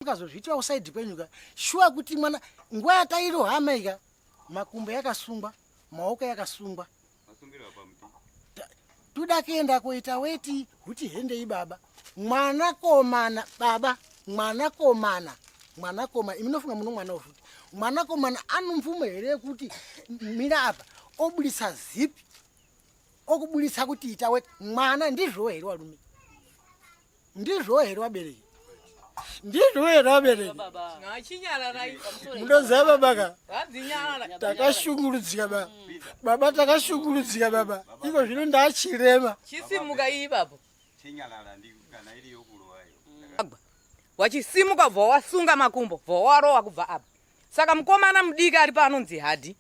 Mukazozviitira kusaidhi kwenyu ka shuwa kuti mwana nguva yatairohwa amai ka makumbo yakasungwa maoko yakasungwa toda kuenda koita weti huti hendei baba mwanakomana baba mwanakomana mwanakomana imi nofunga muno mwana futi mwanakomana anomvumo here yekuti mira apa oburitsa zipi okuburitsa kuti ita weti mwana ndizvowo here warume Ndizvo here wabereki? Ndizvo here wabereki? Munoziva baba ka? Takashungurudzika baba. Baba takashungurudzika baba. Iko zvino ndachirema. Chisimuka iyi baba. Wachisimuka bva wasunga makumbo bva warowa kubva apa. Saka mukomana mudiki ari paanonzi Hadi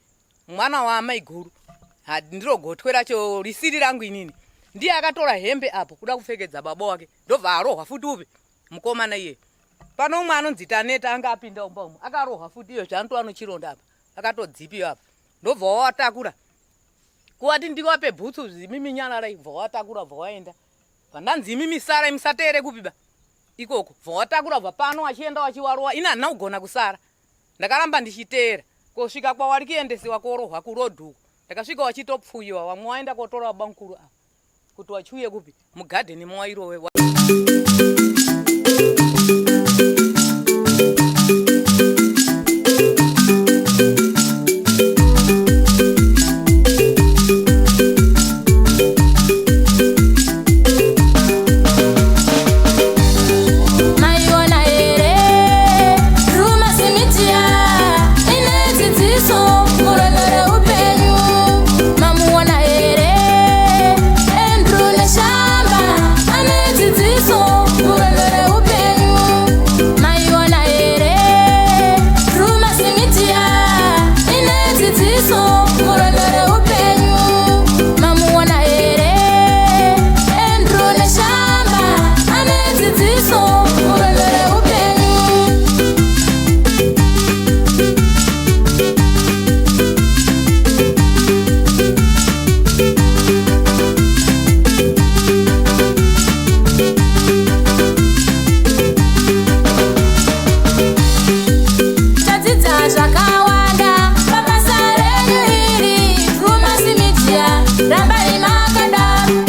mwana waamaiguru hadi ndiro gotwe racho risiri rangu inini ndiye akatora hembe apo kuda kupfekedza baba wake ndobva arohwa futi upi mukomana iye pano umwe anonzi taneta anga apinda umba umu akarohwa futi iyo zvaanotova nochironda apa akatodzipiwa apa ndobva wawatakura kuwati ndiwape bhutsu imimi nyararai bva watakura bva waenda bva ndanzi imimi sarai musateere kupi ba ikoko bva watakura bva pano wachienda wachiwarowa ini handina kugona kusara Ndakaramba ndichiteera kosvika kwawari kuendesiwa korohwa kuroad uko. Ndakasvika wachitopfuyiwa wamwe waenda kotora babamukuru ava kuti wachiuye kupi mugadheni mowairowe. Maiona here Drewmas Media ine dzidziso murwendo reupenyu. Mamuona here Andrew Neshamba ane dzidziso murwendo reupenyu. Maiona here Drewmas Media ine dzidziso murwendo reupenyu. Mamuona here Andrew Neshamba ane dzidziso murwendo reupenyu. Tadzidza zvakawanda pabasa renyu iri Drewmas Media rambai makadaro.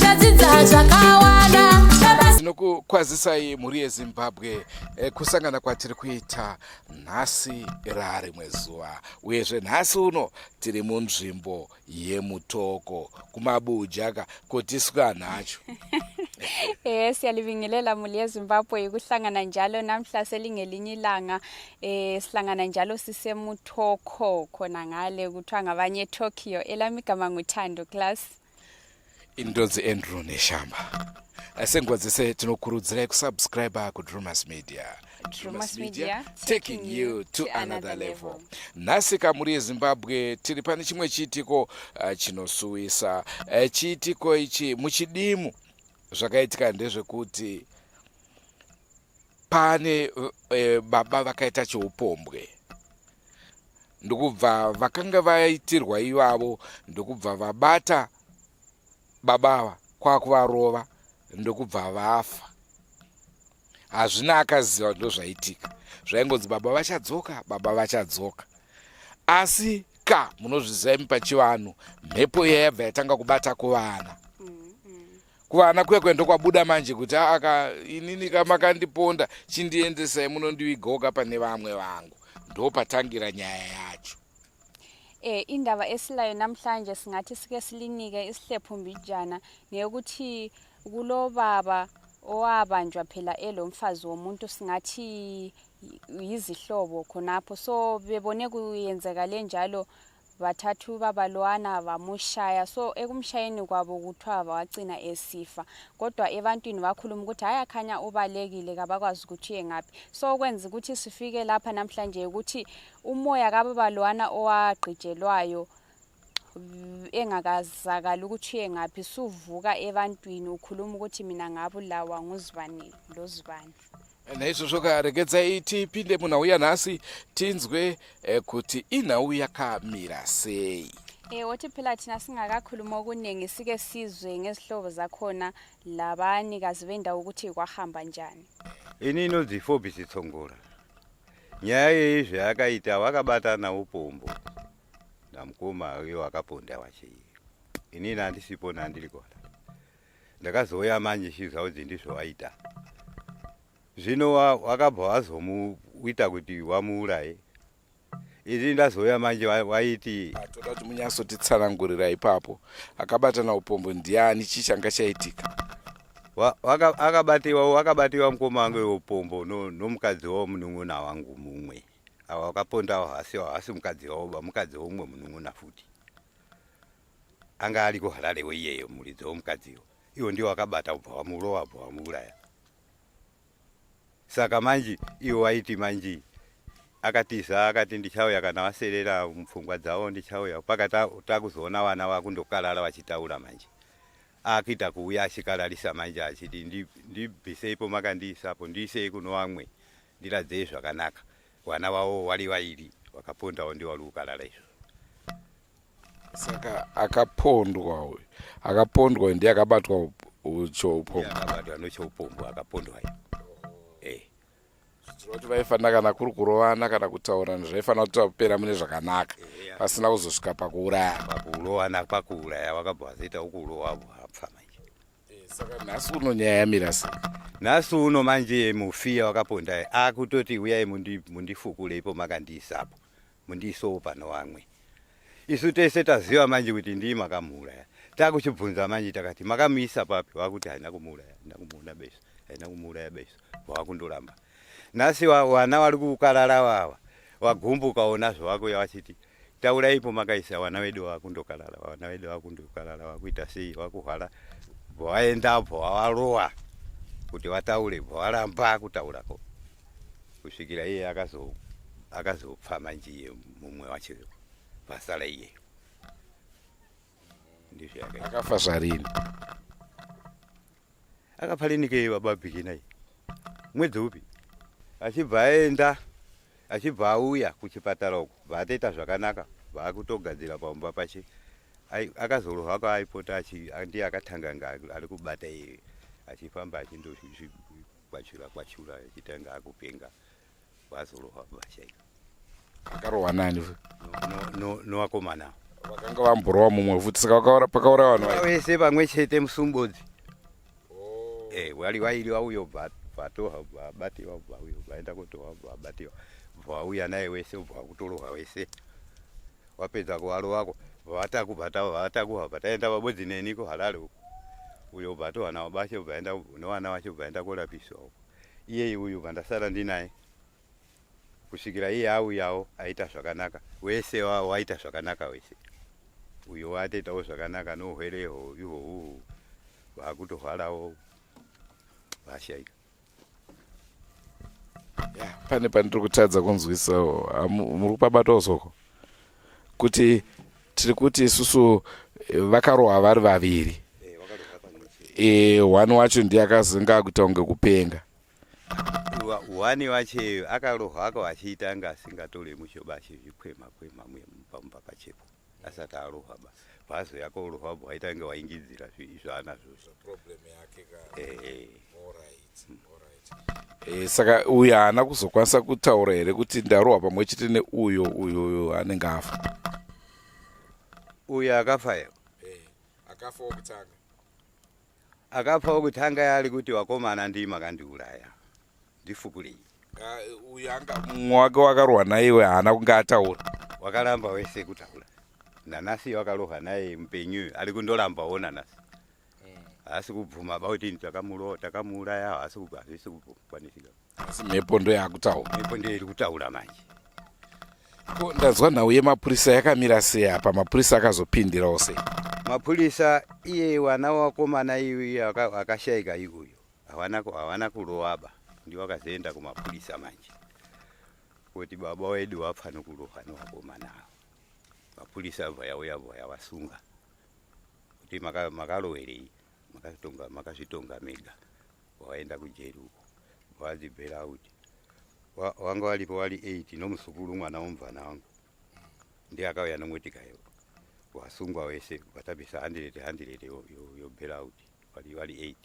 Tadzidza zvakawanda pabasa Tinokukwazisai mhuri yeZimbabwe kusangana kwatiri kuita nhasi rarimwe zuva uyezve nhasi uno tiri munzvimbo yemutoko kumabuja ka kotiswa nhacho. Siyalibingelela muli yeZimbabwe ukuhlangana njalo namhla selingelinye ilanga sihlangana njalo siseMutoko khona ngale kuthiwa ngabanye eTokyo. Elami igama nguThando class. Indonzi Andrew Neshamba. Senguva dzese tinokurudzirai kusubscribe kuDrewmas Media. Drewmas Media, taking you to another level. Nhasi kamuri yeZimbabwe tiri pane chimwe chiitiko chinosuwisa. Chiitiko ichi muchidimu zvakaitika ndezvekuti pane baba vakaita cheupombwe ndokubva vakanga vaitirwa ivavo ndokubva vabata baba ava kwakuvarova ndokubva vafa. Hazvina akaziva ndozvaitika, zvaingonzi baba vachadzoka, baba vachadzoka. Asi ka munozviziva imi pachivanhu mhepo iya yabva yatanga kubata kuvana. Kuvana kuya kuya ndokwabuda manje kuti aka inini ka makandiponda chindiendesai munondivigoka pane vamwe vangu. Ndopatangira nyaya yacho. Indaba esilayo namhlanje singathi sike silinike isihlephu mbijana ngeyokuthi kulobaba owabanjwa phela elomfazi womuntu singathi yizihlobo khonapho so bebone kuyenzakale njalo bathathu ubaba lowana bamushaya so ekumshayeni kwabo kuthiwa wacina esifa kodwa ebantwini bakhuluma ukuthi hayi akhanya ubalekile kabakwazi ukuthi uye ngaphi so okwenza ukuthi sifike lapha namhlanje ukuthi umoya kababa lowana owagqitshelwayo engakazakali ukuthi uye ngaphi suvuka ebantwini ukhuluma ukuthi mina ngabulawa nguzibani lozibani. Naizvozvo ka regedzai tipinde munhau yanhasi tinzwe kuti inhau yakamira sei. Eh wothi phela thina singakakhuluma okuningi sike sizwe ngezihlobo zakhona labanikazi bendawo ukuthi kwahamba njani. Ini inonzi Forbes Tsongola. Nyaya yeyi zvayakaita vakabatana upombo namukoma uyo wakaponda wache iye. Inini handisipo nandiri kuHarare. Ndakazouya manje chizwa kuti ndizvo waita. Zvino wakabva wazomuita kuti wamuuraye. Ini ndazouya manje waiti ah, toda kuti munyatsotitsanangurira ipapo. Akabatana upombo ndiani? Chii changa chaitika? Akabatiwa akabatiwa mukoma wangu upombo nomukadzi wavo munun'una wangu mumwe. Awa wakaponda hasi hasi mukadzi wavo ba mukadzi womumwe munun'una futi. Anga ari kuHarare iyeyo muridzi womukadziwo. Iwo ndiwo akabata ubva wamurowa ubva wamuuraya. Saka manji iwo waiti manji akatiza akati ndichauya kana waserera mupfungwa dzavo ndichauya paka takuzoona vana vakundokarara vachitaura manje akuita kuuya achikalarisa manje achiti ndibviseipo makandiisapo ndiisei kuno vamwe ndiradzei zvakanaka vana vavo vari vairi vakapondawo ndiwo vari kukarara izvo. Saka akapondwa uyu akapondwa uyu ndiye akabatwa choupombwe akabatwa nochoupombwe akapondwa eh zvichireva kuti vaifanira kana kuri kurovana kana kutaurana zvaifanira kutopera mune zvakanaka pasina kuzosvika pakuuraya pakurovana pakuuraya wakabva wazoita ukurowa apfa manje eh, saka nhasi uno nyaya yamira sei nhasi uno manje mufiya wakaponda akutoti uyai mundifukure ipo makandiisapo mundiisowo pano vamwe isu tese taziva manje kuti ndii makamuuraya takuchibvunza manje takati makamuisa papi wakuti haina kumuuraya haina kumuona beso haina kumuuraya beso wakundoramba nhasi wana wari kukarara wawa wagumbuka ona zvawakuya wachiti tauraipo makaisa wana wedu wakundokarara wana wedu wakundokarara wakuita sei wakuhwara bvawaenda bvawarowa kuti wataure bvawaramba kutaurako kusvikira iye akazo akazopfa manje iye mumwe wacho vasara iye ndizvo yakaita akafa zvarini akafa rini ke baba bhikinai mwedzi upi achibva aenda achibva auya kuchipatara uku bva atoita zvakanaka bva akutogadzira pamba pache akazorohwa kwaaipota ndiye akatanga nga ari kubata iye achifamba achindozvikwachura kwachura achitanga akupenga vazorohwa vashaika akarohwa nani novakomana vakanga vamborova mumwe futi saka pakauraya vanhu vese pamwe chete musumbodzi oh. eh, wali waili wauyo bvatoha bvabatiwa bvauyo bvaenda kotoha bvabatiwa bvauya naye wese bva kutorohwa wese wapedza kuvarovako vatakuhwa bvataenda vabodzi neni kuharare uko uyo bvatohwa navo bache bvaenda nevana vacho bvaenda korapiswa uko iyeyi uyu bvandasara ndinaye kusvikira iye auyawo aita zvakanaka wese waita zvakanaka wese uyo watoitawo zvakanaka nohwereho ihohuhu vakutohwarawo vashaika pane pandiri kutadza kunzwisawo muri kupabatawo soko kuti tiri kuti isusu eh, vakarohwa vari vaviri eh, eh, one wacho ndiye akazonga akuita kunge kupenga one wacho akarohwa ako achiita anga asingatore mushoba achizvikwema kwema muye mumba pachepo asati arohwa ba paazoya korohwa bho aita kunge waingidzira zvaanazvo Eh, saka uyu haana kuzokwanisa kutaura here kuti ndarohwa pamwe chete neuyo uyo uyo anenge afa uyo akafa yo eh, akafa wokutanga akafa wokutanga yaari kuti wakomana ndii makandiuraya ndifukurei ah, uyu anga mumwe wake wakarohwa naiwe haana kunge ataura wakaramba wese kutaura nanasi wakarohwa naye mupenyu ari kundorambawo nanasi haasi kubvuma ba kuti takamuuraya haasi hazvisi kukwanisika asi mhepo ndo yaakutaura mhepo ndiyo iri kutaura manje ko ndanzwa nhau yemapurisa yakamira sei apa mapurisa akazopindirawo sei mapurisa iye wana wakomana iye akashaika iuyu hawana kurowa ba ndiwo akazoenda kumapurisa manje kuti baba wedu wapfa nokurohwa newakomana ava mapurisa abva yauya bva yavasunga kuti makarowerei makatonga makazvitonga mega waenda kujeri uko vazi bail out wanga walipo wali 8 nomuzukuru mwana womubvana wangu ndiye akauya nomotika iyo Wasungwa wese vatabvisa 100 100 yo bail out vari 8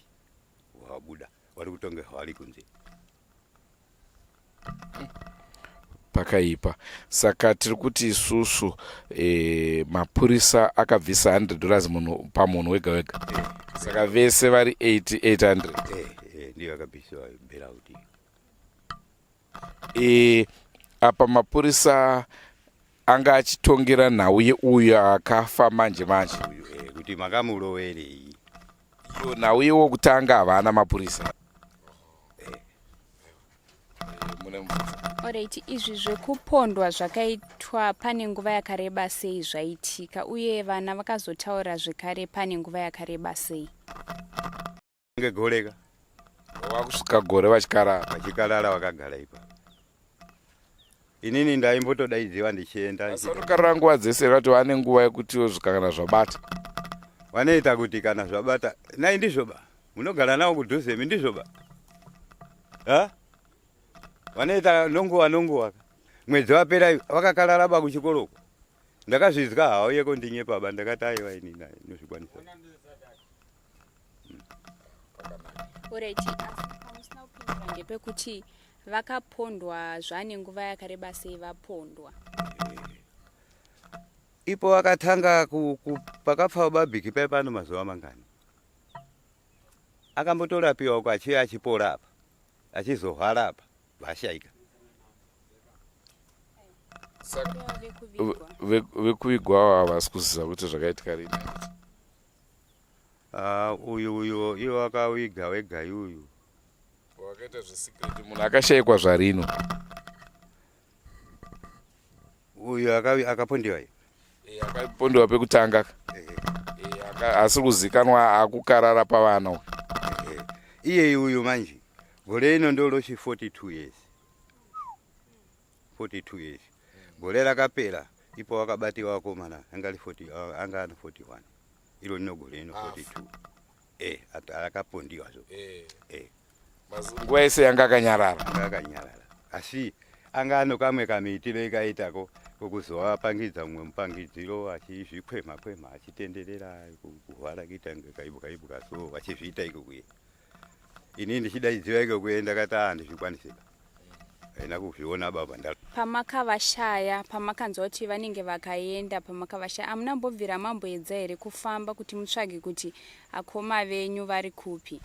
wabuda vari kutongerwa vari kunze. Pakaipa. Saka tiri kuti isusu mapurisa akabvisa $100 munhu pamunhu wega wega, saka vese vari 8 800. Ndiyo yakabvisiwa bail out. Apa mapurisa anga achitongera nhau yeuyo akafa manje manje. Uyu kuti makamuroverei. Iyo nhau yewokutanga havana mapurisa. Mune mubvunzo? Alright, izvi zvekupondwa zvakaitwa pane nguva yakareba sei zvaitika, uye vana vakazotaura zvekare pane nguva yakareba sei? Ngegoreka. Vakusvika gore vachikarara. Vachikarara, vakagara ipa. Inini ndaimbotodaidziwa ndichienda. Asi vanokarara nguva dzese vati vane nguva yekutiwo kana zvabata? Vanoita kuti kana zvabata nai ndizvo ba munogara nawo kudhuze imi, ndizvo ba ha vanoita nonguva nonguva. Mwedzi wapera vakakarara ba kuchikoroko. Ndakazvizwa, hauye kondinyepa ba. Ndakati aiwa, inini inozvikwanisa. Alright, asi pamusina kupindura ndepekuti vakapondwa zvane nguva yakareba sei vapondwa? Ipo vakatanga pakapfa babhiki pai pano mazuva mangani akambotorapiwa uko achiuya achipora apa achizohwara apa vashaika. Vekuvigwa? Vekuvigwa havasi kuziva kuti zvakaitika rini. Ah, uyu iwo akawiga wega uyu. Wakaita zvesecret, munhu akashayikwa zvarino. Uyu akapondiwa uyu. Akapondiwa pekutanga. Asi kuzikanwa akukarara pavana uyu. Iye uyu manje gore ino ndorochi 42 years, 42 years. Gore rakapera ipo wakabatiwa wakomana anga ari 40, anga ari 41. Iro rino gore ino 42 akapondiwa zvo. Nguva yese yanga akanyarara. Anga akanyarara, asi anga ano kamwe kamiitiro ikaitako kokuzovapangidza mumwe mupangidziro achizvikwema kwema achitenderera kuhwara kuita kunge kaibuka ibuka, so achizviita iko kuye. Ini ndichidaidziwa iko kuye, ndakati a handizvikwanisika, haina kuzviona baba nda. Pamakavashaya, pamakanzwa kuti vanenge vakaenda, pamakavashaya hamuna mbobvira mamboedza here kufamba kuti mutsvage kuti akoma venyu vari kupi?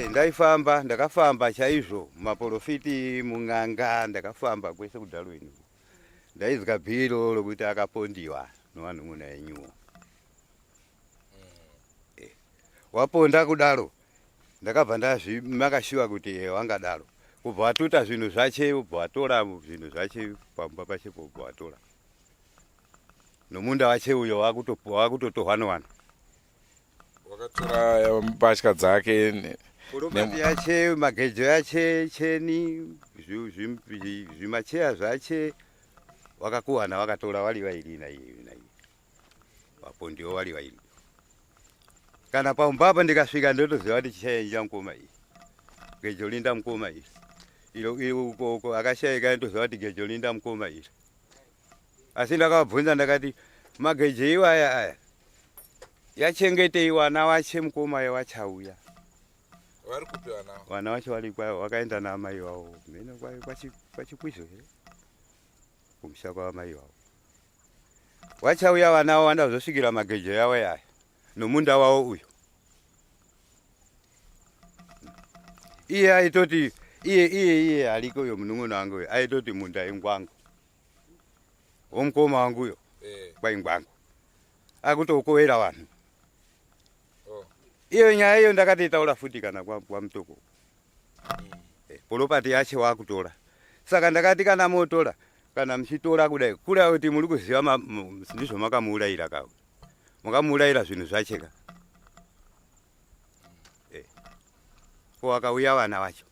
Ndaifamba, ndakafamba chaizvo, mumaprofiti, mung'anga, ndakafamba kwese kuDarwin uko. Ndaizwa bhiro rokuti akapondiwa novanun'una enyuwo. Waponda kudaro, ndakabva ndazvimakashuwa kuti wangadaro kubva watuta zvinhu zvache, ubva watora zvinhu zvache pamba pachepo, ubva watora nomunda wache uyo wakutotohwa novanhu. Wakatora mbatya dzake Property yache, magejo yache, cheni, zvimacheya zvache wakakuwana, wakatora wali vairi naiye naiye vapondiwo wali vairi. Kana paumba apa ndikasvika ndotoziva kuti chichaenja mukoma iyi, gejo linda mukoma iri, iro iro uko uko akashayika, ndotoziva kuti gejo linda mukoma iri. Asi ndakavabvunza ndakati magejo iwaya aya yachengetei wana wache mukoma wachauya? Vari kupi vana? Vana vacho vari kwayo, vakaenda naamai vavo mheno kwayo kwachikwizo here kumusha kwavamai vavo. Wachauya vana vavo vandazosvikira magejo yavo yaya nomunda wavo uyu. Iye aitoti iye ariko uyo munun'una wangu uyo aitoti munda ingwangu womukoma wangu uyo. Kwaingwangu akutokovera vanhu. Iyo nyaya iyo ndakatoitaura futi kana kwaMutoko. Property yacho wakutora, saka ndakati kana motora, kana muchitora kudai kura kuti muri kuziva ndizvo makamuurayira kawe, makamuurayira zvinhu zvacheka. Ko wakauya vana vacho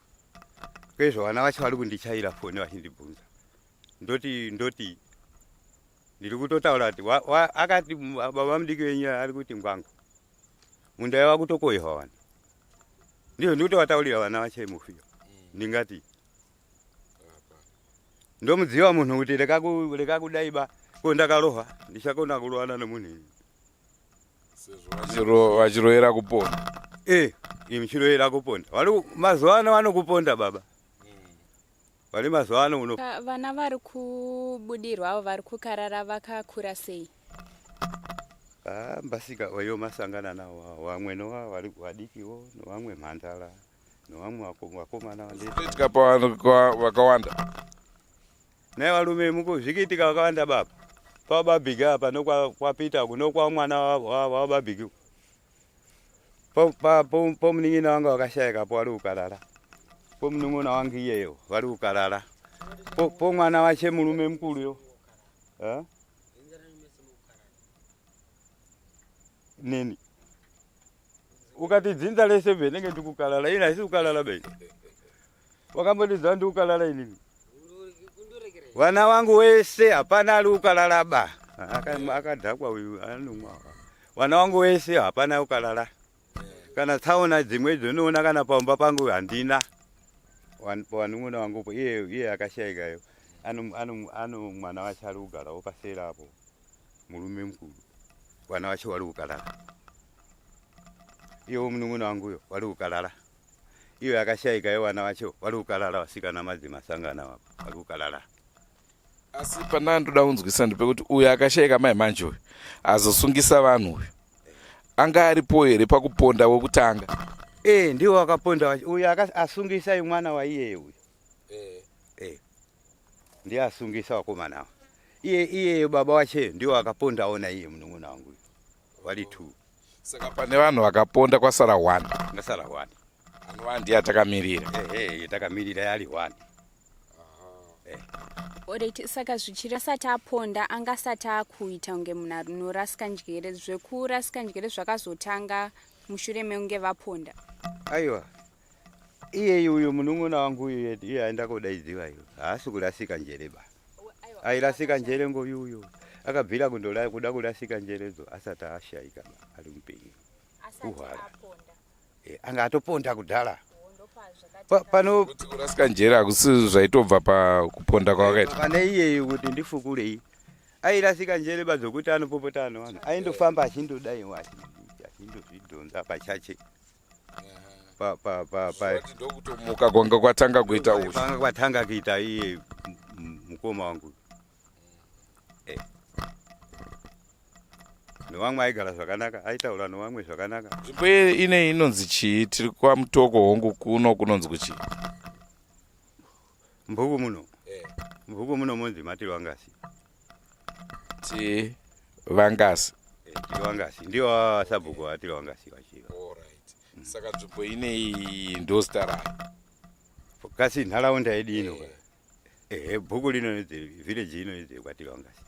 kwezvo, vana vacho vari kundichaira foni vachindibvunza, ndoti ndiri kutotaura kuti akati baba mudiki wenyu ari kuti ngwangu munda yava kutokohwa vanhu, ndizvo ndikutovataurira vana vacho mufiyo. Ndingati ndomudziva munhu kuti reka kudai ba ko ndakarohwa ndichakona kurohana nomunhu ini. Sezvo vachiroera kuponda. Eh, imichiroera kuponda. Vari mazuva ano vanokuponda baba. Vari mazuva ano uno. Vana vari kubudirwa avo vari kukarara vakakura sei? Ah, mbasika wayo masangana nawo vamwe no vari vadikiwo novamwe mhandara novamwe vakomana vandeitika pavanhu vakawanda. Naye varume muko zvikiitika vakawanda baba. Pababhiki apa nokwapita kuno kwa mwana wababhiki. Pomunin'ina wanga wakashayika po wari kukarara. Pomunun'una wangu iyeyo vari kukarara. Pomwana wache murume mukuru yo. Eh? Neni. Ukati dzinza rese be nenge ndikukalala ina haisi kukalala be. Wakambondidza ndikukalala inini. Vana wangu wese hapana ari kukalala ba. Akadhakwa uyu anomwa. Vana wangu wese hapana kukalala. Kana tsaona dzimwe dzinoona kana pamba pangu handina. Wanun'una wangu iye iye akashaikayo. Ano ano ano mwana wacho ari kugarawo pasera apo. Murume mukuru. Vana vacho vari kukalala. Iwo munun'una wangu uyo vari kukalala. Iyo yakashaika yevana vacho vari kukalala vasikana madzimasangana vapa vari kukalala. Asi pana ndoda kunzwisa ndepekuti uyo akashaika mai manje uyu azosungisa vanhu uyu anga aripo here pakuponda wekutanga? Eh, ndiwo wakaponda uyu asungisa mwana waiyeye uyu. Eh. Eh. Ndiye asungisa wakomana ava. Iye iye baba wache ndiwo akaponda ona iye munun'una wangu uyu. Wali two. Saka pane vanhu vakaponda kwasara one. Ngasara one. Anova ndiye atakamirira. Ehe, takamirira yali one. Alright, saka zvichiri asati aponda anga asati akuita kunge munhu anorasika njere. Zvekurasika njere zvakazotanga mushure mekunge vaponda. Aiwa. Iye uyu munun'una wangu uyu iye aenda kodaidziwa iyo. Haasi kurasika njere ba. Airasika njere ngoyu uyu. Akabvira kundola kuda kurasika njeredzo asati ashaika ba ari mupenyu. Kuhwara. E, anga atoponda kudhara. Pa, pano kuti kurasika njere hakusi zvaitobva pakuponda kwavakaita. Pane iyeyu kuti ndifukurei. Airasika njere ba dzokuti anopopota anowana. Aindofamba achindodai achindozvidhonza pachache. Pa pa pa pa ndokutomuka kwanga kwatanga kuita uyu. Kwanga kwatanga kuita iye mukoma wangu. Eh. Nowamwe aigara zvakanaka, aitaura nowamwe zvakanaka. Nzvimbo ine inonzi chii? Tiri kwaMutoko hongu kuno kunonzi kuchii? Mbuku muno. Eh. Mbuku muno monzi Matirwangasi. Tivangasi. Eh, Tirwangasi. Ndiwo sabhuku wa Tirwangasi wachiva. All right. Saka nzvimbo ineyi ndozita rayo. Kasi nharaunda yedu ino. Eh. Ehe, bhuku rino idzi, village ino idzi kwaTirwangasi.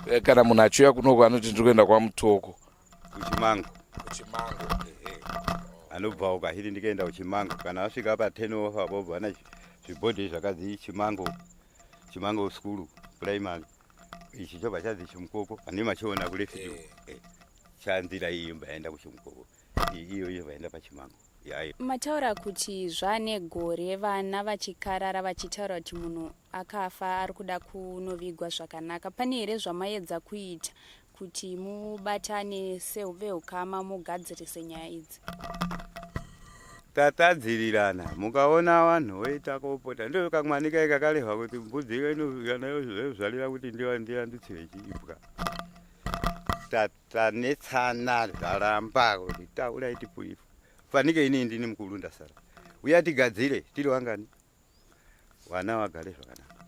Eh, kana munhu achiuya kunoko anoti ndiri kuenda kwaMutoko. Kuchimango. Kuchimango. Ehe. Anobva uko achiti ndikaenda kuchimango. Kana asvika pa 10 off apo obva ana zvibhodhi zvakadzi Chimango. Chimango school primary. Ichi chobva chadzi Chimukoko. Ane machiona kuleft. Eh. Eh. Chanzira iyi imba kuChimukoko. Iyo iyo vaenda paChimango. Mataura kuti zvane gore vana vachikarara vachitaura kuti munhu akafa ari kuda kunovigwa zvakanaka. Pane here zvamaedza kuita kuti mubatane seveukama mugadzirise nyaya idzi? Tatadzirirana mukaona vanhu voita kopota ndo kamwani kai kakarehwa kuti mbudzi kana yozvarira kuti ndiyanditsire chiibwa. Tanetsana zvaramba kuti taurai tipuifu fanike ini ndini mukuru ndasara uya tigadzire tiri wangani vana vagare zvakanaka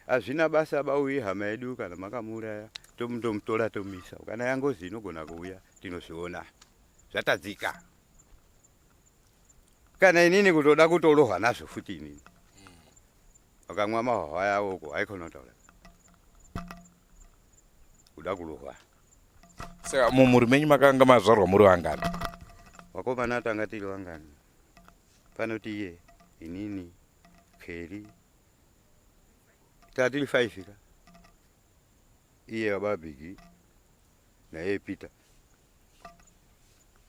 hazvina basa bauyi hama yedu kana makamuuraya tomutomutora tomisa kana yangozi inogona kuuya tinozviona zvatadzika kana inini kutoda kutorohwa nazvo futi inini vakamwa mahwahwa yavo uko haikona kutaura kuda kurohwa Saka mumhuri menyu makanga mazvarwa muri vangani? Vakomana tanga tiri vangani? Panoti iye, inini, Kelly. Tatiri 5 ka. Iye baba Biggie naye Peter.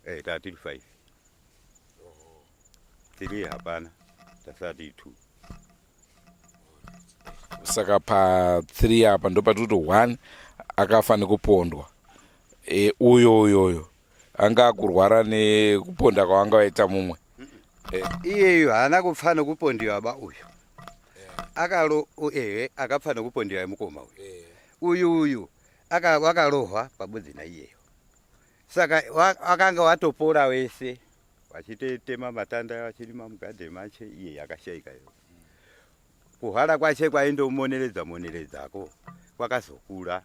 Eh, tatiri 5. Tiri hapana. Tasati 2. Saka pa 3 apa ndopatiri kuti 1 akafa nekupondwa. E, uyo uyoyo. Anga akurwara nekuponda kwavanga vaita mumwe. Iyeyu haana kupfa nokupondiwa ba uyu. Akalo ehe akapfa nokupondiwa mukoma uyu. Uyu uyu wakarohwa pabodzi naiyeyo. Saka wakanga watopora wese vachitema matanda vachirima mugadheni mache iye akashaika iyo. Kuhwara kwache kwaindomoneredza moneredzako kwakazokura.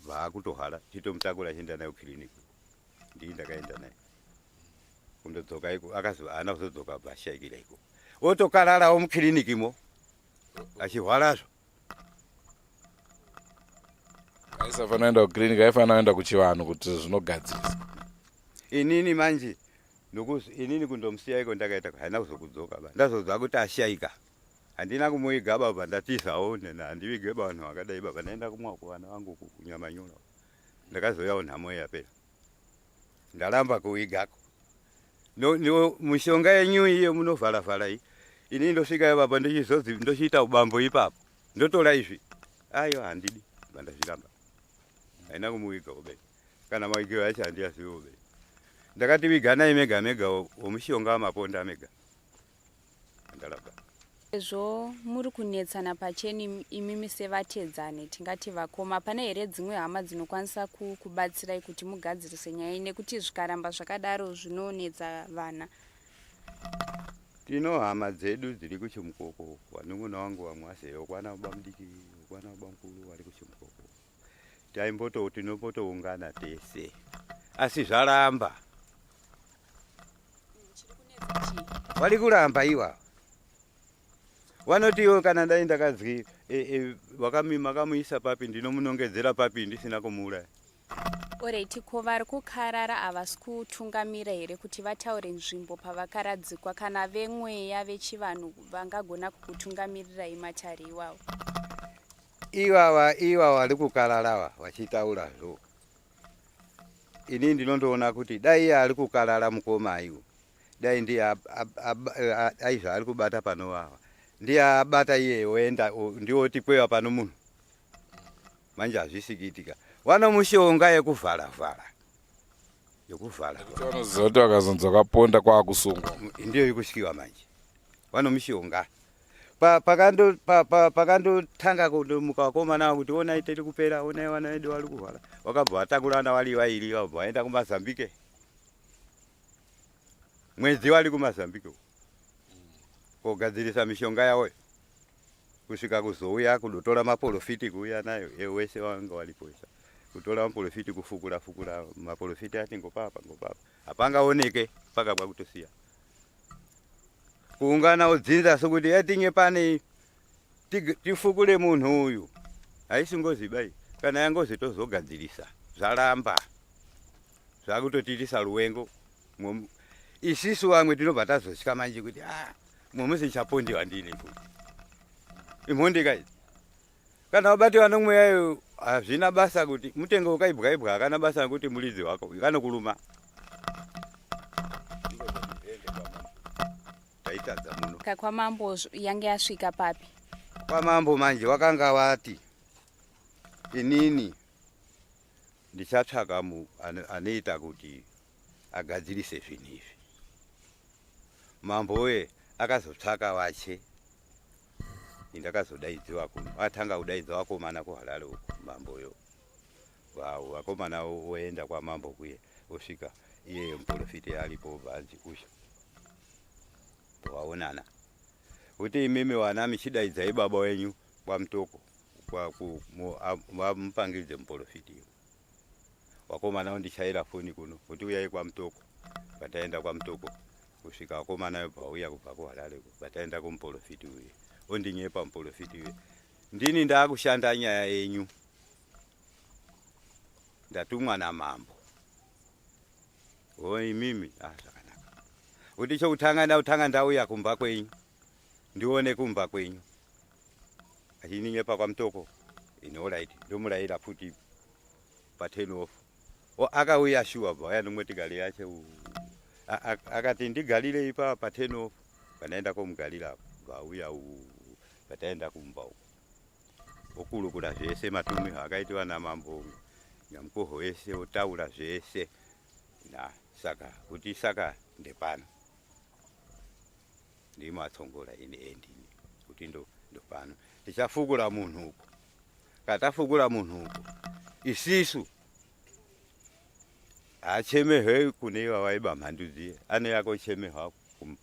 Vakutohwara chitomutakura chienda nayo kiriniki. Ndii ndakaenda naye. Kundodzoka iko akazo haana kuzodzoka bva ashaikira iko. Otokararawo mukirinikimo achihwarazvo. Aisafanira kuenda kukiriniki, aifanira kuenda kuchivanhu kuti zvinogadzirisa. Inini manje inini kundomusiya iko ndakaita haina kuzokudzoka ba. Ndazonzwa kuti ashaika. Handina kumuiga baba, ndatizawo nena handivige vanhu vakadai baba. Ndaenda kumwa kuvana vangu kunyamanyura. Ndakazoyawo nhamo yapera. Ndaramba kuigako. No, no, mishonga yenyu iyo munovharavhara iyi. Inini ndosvika baba ndichizodzi ndochiita ubambo ipapo. Ndotora izvi. Ayo handidi. Ndazviramba. Haina kumuiga ube. Kana maigiro acho handiyazivi ube. Ndakati viganai mega mega womushonga wamaponda mega. Ndaramba. Sezvo muri kunetsana pacheni imimi sevatedzani, tingati vakoma, pane here dzimwe hama dzinokwanisa kubatsirai kuti mugadzirise nyaya iyi, nekuti zvikaramba zvakadaro zvinonetsa vana? Tino hama dzedu dziri kuchimukoko. Vanun'una vangu vamwe vazeyo kwana baba mudiki, kwana baba mukuru vari kuchimukoko. Taimboto tinombotoungana tese. Asi zvaramba. Vari kuramba iwa. Vanoti iwo kana dai ndakadzi makamuisa papi ndinomunongedzera papi ndisina kumuuraya. Alright, ko vari kukarara havasi kutungamira here kuti vataure nzvimbo pavakaradzikwa, kana vemweya vechivanhu vangagona kukutungamirirai matare iwawo? Ivava iva vari kukarara vachitaurazvo. Ini ndinondoona kuti dai iye ari kukarara mukoma iwo. Dai ndiye aizvo ari kubata panovava. Ndiye abata iye oenda ndiwo tikwewa pano munhu. Manje hazvisi kuitika. Vano mushonga yekuvharavhara. Yekuvhara. Vanoziva kuti vakazonzi vakaponda kwaakusungwa. Ndiyo ikusvikiwa manje. Vano mishonga. Pakandotanga kundomuka vakomana kuti onai tiri kupera, onai vana vedu vari kurwara. Vakabva vatakurana vari vairi vabva vaenda kuMazambike. Mwedzi vari kuMazambike uko. Kogadzirisa mishonga yavo. Kusvika kuzouya kudotora maprofiti kuuya nayo wese vanga varipo isa. Kutora maprofiti kufukura fukura maprofiti ati ngopapa ngopapa. Hapangaoneke paka kwakutosiya. Kuungana udzinza sokuti yatinge pane tifukure munhu uyu. Haisi ngozi bai. Kana yangozi tozogadzirisa. Zvaramba. Zvakutotiitisa ruwengo. Isisu vamwe tinobva tazotya manje kuti mwemusi chapondiwa ndini futi. Imhondi kai. Kana wabatiwa nomweya iyo hazvina basa kuti mutengo ukaibwa ibwa hakana basa nekuti muridzi wako kanokuruma. Taitadza muno. Kwamambo yange yasvika papi? Kwamambo manje wakanga wati inini ndichatsvaka anoita kuti agadzirise zvinhu izvi. Mambo we akazotsvaka wache. Ndakazodaidziwa kuno. Atanga kudaidza vakomana kuHarare uko mamboyo. Vakomana voenda kwamambo kuye osvika iye muprofiti aripo bvanzi uyu. Vaonana. Kuti imimi vana michidaidzai baba wenyu kwaMutoko vamupangidze muprofiti. Vakomana vandichaira foni kuno kuti uyai kwaMutoko. Vataenda kwaMutoko kusvika vakomana vauya kubva kuHarare vataenda kumuprofiti uyu. Ondinyepa muprofiti uyu. Ndini ndakushanda nyaya yenyu. Ndatumwa namambo. O imimi zvakanaka. Kuti chokutanga ndakutanga ndauya kumba kwenyu. Ndione kumba kwenyu. Achininyepa kwaMutoko. In all right. Ndomurayira futi pa 10 off. O akauya shuwa bva nomwetikari yache akati ndigarire ipa pa 10 off. Panaenda komugarira bva pataenda kumba uko. Okurukura zvese matumihwa akaitiwa namambo. Nyamukoho wese otaura zvese na saka kuti saka ndepano ndimo atsongola ini endini kuti ndo ndopano tichafukura munhu uko katafukura munhu uko isisu achemehwe kune iva vaiba mhandu dziye ane yako chemehwa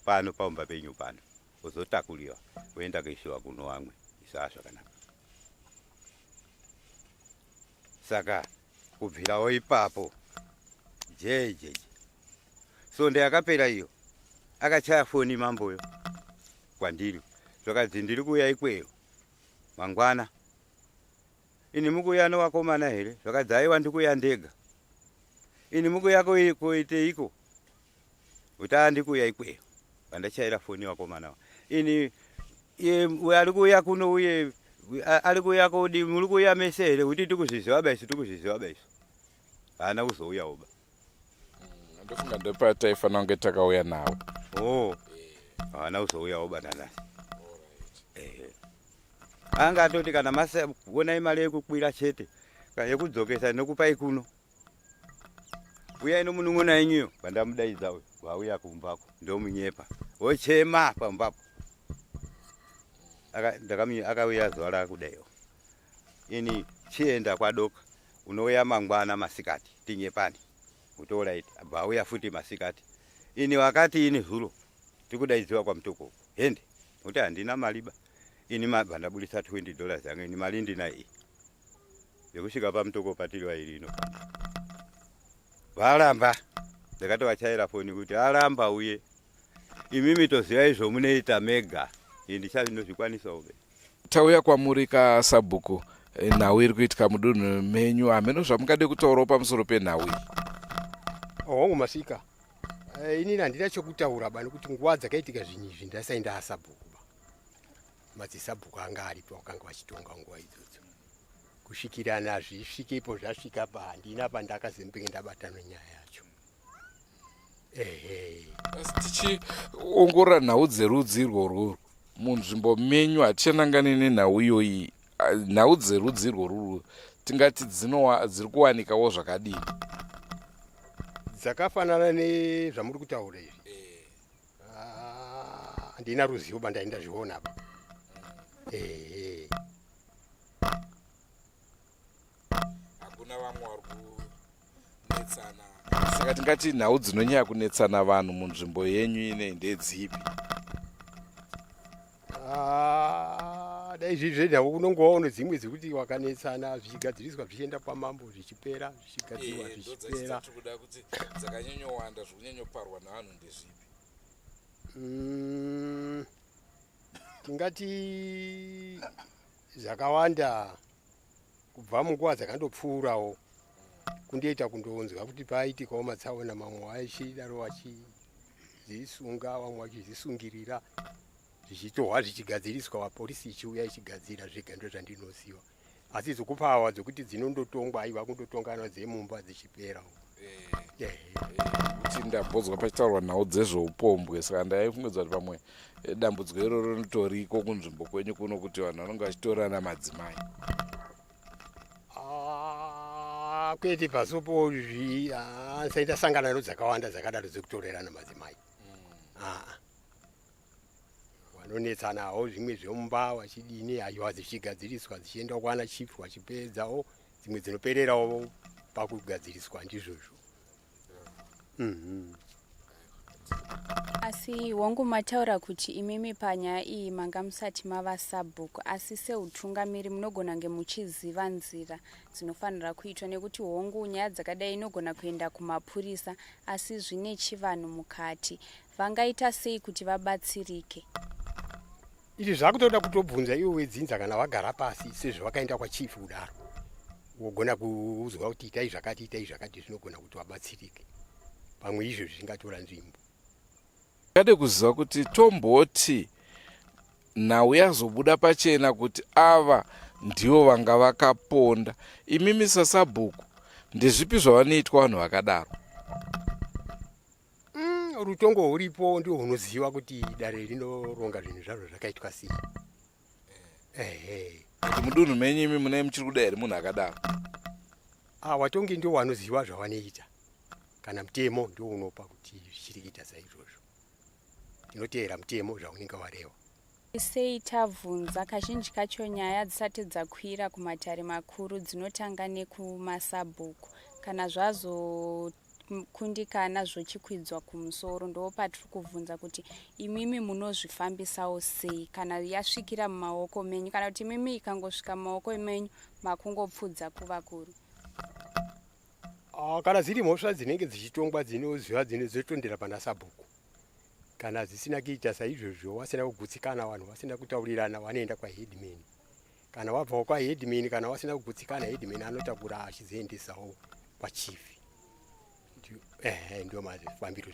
pano paumba penyu pano ozotakuliwa oenda kuisiwa kuno vamwe isaa zvakanaka saka kubvirawo ipapo jejeje sonde yakapera iyo akachaya foni mamboyo kwandiri zvakanzi ndiri kuuya ikweyo mangwana ini mukuuya newakomana here zvakanzi aiwa ndikuuya ndega ini mukuuya kuiteiko kuti andikuuya ikweyo vandachaira foni wakomana ini iye ari kuuya kuno uye ari kuuya kodi muri kuuya mese here kuti tikuzviziva ba isu tikuzviziva ba isu haana kuzouyawo ba mm, ndofunga ndopataifanira kunge takauya nawo o oh, haana kuzouyawo ba nanasi anga atoti kana mase onai mari yekukwira chete yekudzokesa nekupai kuno uyai nomunun'una yenyuyo vandamudaidza uyo vauya kumbako ndomunyepa wochema pambapo akauya zuva rakudaiwo ini chienda kwadoka unouya mangwana masikati tinyepani utoraiti abva auya futi masikati ini wakati ini zuro tikudaidziwa kwamutoko hende kuti handina maliba ini mabva ndabudisa 20 dollars yangu ini mari ndina iyi yekusvika pamutoko patiri vairi ino varamba ndakatovachaira foni kuti aramba uye imimi toziva izvo munoita mega ini ndichandinozvikwanisawo be tauya kwamuri kasabhuku eh, nhau iri kuitika mudunhu menyu hameno zvamungade kutaurawo pamusoro penhau iyi hongu masvika eh, inini handina chokutaura ba nokuti nguva dzakaitika zvinhu izvi ndasai ndaasabhuku ba madzisabhuku anga aripo vakanga vachitonga nguva idzodzo kusvikirana zvisvike ipo zvasvika pa handina pandakazembenge ndabatana nyaya yacho ehe asi tichiongorora nhau dzerudzi irworwo munzvimbo menyu hatichanangani nenhau iyoyi nhau dzerudzi irworwo tingati dziri kuwanikawo zvakadini dzakafanana nezvamuri kutaura izvi eh. Ah, handina ruzivo bandai ndazviona apa ehe hakuna vamwe vari kunetsana saka tingati nhau dzinonyanya kunetsana vanhu munzvimbo yenyu ine ndedzipi ah, dai izvi zvenhau unongovawo nedzimwe dzekuti wakanetsana zvichigadziriswa zvichienda kwamambo zvichipera zvichigadzirwa eh, zvichipera dzakanyanyowanda zvekunyanya nevanhu ndezvipi mm, tingati zvakawanda kubva munguva dzakandopfuurawo kundoita kundonzwa kuti paitikawo matsaona mamwe achidaro achidzisunga vamwe vachizisungirira zvichitohwa zvichigadziriswa vapolisi ichiuya ichigadzira zvega ndozvandinoziva asi dzekupawa dzekuti dzinondotongwa aiwa kundotongana dzemumba dzichipera eh, eh, kuti ndambodzwa pachitaurwa nhau dzezveupombwe saka ndaifungidzwa kuti pamwe eh, dambudziko iroro rinotoriko kunzvimbo kwenyu kuno kuti vanhu vanonge vachitorana madzimai ah, kwete pasopo zvi ah, saita sangana nodzakawanda dzakadaro dzekutorerana madzimai mm. ah. vanonetsanawo zvimwe zvemumba vachidini aiwa dzichigadziriswa dzichienda kwana chief vachipedzawo dzimwe dzinopererawo pakugadziriswa ndizvozvo mm -hmm. Asi hongu mataura kuti imimi panyaya iyi manga musati mava sabhuku asi seutungamiri munogona kunge muchiziva nzira dzinofanira kuitwa nekuti hongu nyaya dzakadai inogona kuenda kumapurisa asi zvine chivanhu mukati Vangaita sei kuti vabatsirike? Izvi zvakutoda kutobvunza ivo vedzinza kana vagara pasi sezvavakaenda kwachief kudaro wogona kuudzwa kuti itai zvakati itai zvakati zvinogona kuti vabatsirike pamwe izvo zvingatora nzvimbo. Ndingade kuziva kuti tomboti nhau yazobuda pachena kuti ava ndivo vanga vakaponda imimi sasabhuku ndezvipi zvavanoitwa vanhu vakadaro? Rutongo huripo ndiwo hunoziva kuti dare rinoronga zvinhu zvazvo zvakaitwa sei. Ehe. Kuti mudunhu menyu imi mune muchiri kuda here munhu akadaro? Ah, watongi ndio wanoziva zvavanoita kana mutemo ndio unopa kuti zvichiri kuita saizvozvo tinoteera mutemo zvaunenge wareva Sei tabvunza, kazhinji kacho nyaya dzisati dzakwira kumatare makuru dzinotanga nekumasabhuku. Kana zvazokundikana zvochikwidzwa kumusoro ndopatiri kubvunza kuti imimi munozvifambisawo sei kana yasvikira mumaoko menyu kana kuti imimi ikangosvika mumaoko menyu makungopfudza kuvakuru. Ah, kana dziri mhosva dzinenge dzichitongwa dzinoziva dzinozotondera pana sabhuku kana zvisina kuita saizvozvo vasina kugutsikana vanhu vasina kutaurirana vanoenda kwaheadman kana wabvawo kwaheadman kana vasina kugutsikana headman anotakura achidziendesawo kwachief ehe ndio mafambiro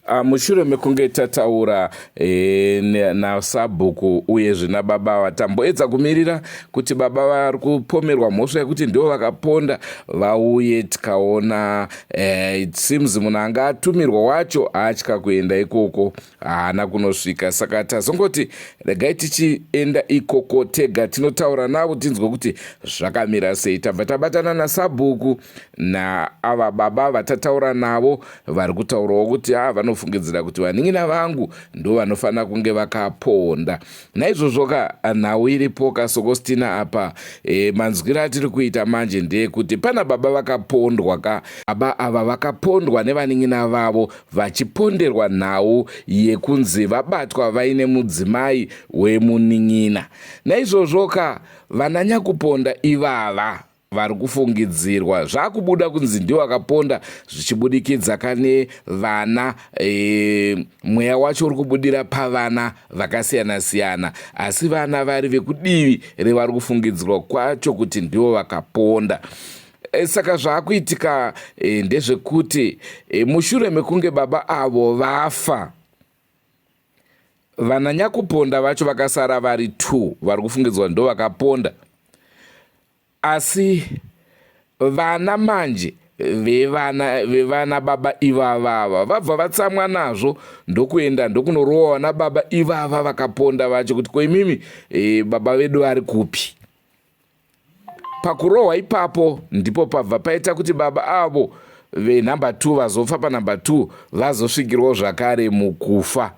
Ah, mushure mekunge tataura e, nasabhuku uyezve nababa vatamboedza kumirira kuti baba vari kupomerwa mhosva yekuti ndivo vakaponda vauye tikaona eh, it seems munhu anga atumirwa wacho atya kuenda ikoko haana kunosvika saka tazongoti regai tichienda ikoko tega tinotaura navo tinzwe kuti zvakamira sei tabva tabatana nasabhuku naava baba vatataura navo vari kutaurawo kuti a vanofungidzira kuti vanin'ina vangu ndo vanofanira kunge vakaponda naizvozvo ka nhau iripo kasokostina apa e, manzwiro atiri kuita manje ndeyekuti pana baba vakapondwa ka baba ava vakapondwa nevanin'ina vavo vachiponderwa nhau yekunzi vabatwa vaine mudzimai wemunin'ina naizvozvo ka vananyakuponda ivava vari kufungidzirwa zvakubuda kunzi ndiwo akaponda zvichibudikidza kane vana e, mweya wacho uri kubudira pavana vakasiyana siyana asi vana vari vekudivi revari kufungidzirwa kwacho kuti ndivo vakaponda e, saka zvaakuitika e, ndezvekuti e, mushure mekunge baba avo vafa vananyakuponda vacho vakasara vari two vari kufungidzwa ndo vakaponda Asi vana manje vevana vevana baba ivavava vabva vatsamwa nazvo ndokuenda ndokunorowa vana baba ivava vakaponda vacho kuti ko imimi e, baba vedu vari kupi pakurohwa ipapo ndipo pabva paita kuti baba avo venumber 2 vazofa panumber 2 vazosvikirwawo zvakare mukufa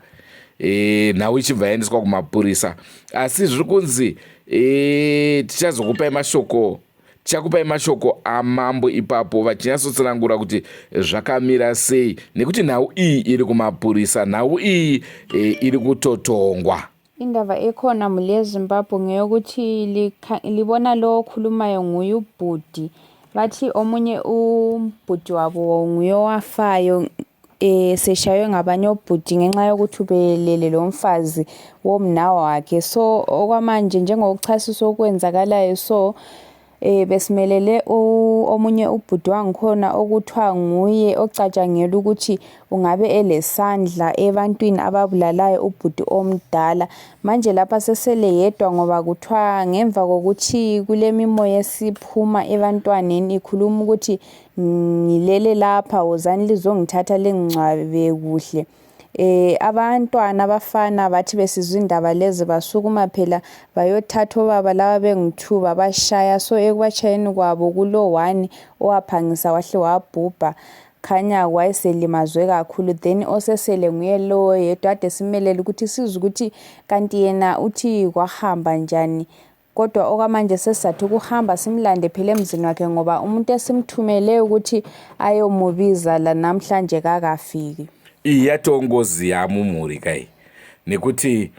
e, nhau ichibva yaendeswa kumapurisa asi zviri kunzi e, tichazokupai mashoko tichakupai mashoko amambo ipapo vachinyatsotsanangura kuti zvakamira sei nekuti nhau iyi iri kumapurisa nhau iyi e, iri kutotongwa Indaba ekhona mhuli yeZimbabwe ngeyokuthi libona lo okhulumayo nguye ubhudi. Bathi omunye ubhudi wabo nguye owafayo eseshaywe ngabanye obhudi ngenxa yokuthi ubelele lomfazi womnawa wakhe. So okwamanje njengokuchasisa okwenzakalayo so Eh besimelele omunye ubhuti wangikhona okuthiwa nguye ocatshangelwa ukuthi ungabe elesandla ebantwini ababulalayo ubhuti omdala. Manje lapha sesele yedwa ngoba kuthiwa ngemva kokuthi kulemimoya esiphuma ebantwaneni ikhuluma ukuthi ngilele lapha wozani lizongithatha lingingcwabe kuhle. Eh abantwana abafana bathi besizwa indaba lezi basukuma phela bayothatha obaba laba bengu-two babashaya so ekubatshayeni kwabo kulo one owaphangisa wahle wabhubha khanya wayeselimazwe kakhulu then osesele nguye lowo yedwa ade simelele ukuthi sizwe ukuthi kanti yena uthi kwahamba njani Kodwa okwamanje sesizathi ukuhamba simlande phela emzini wakhe ngoba umuntu esimthumele ukuthi ayomubiza la namhlanje kakafiki. Iyi yatoo ngozi yamumhuri kai nekuti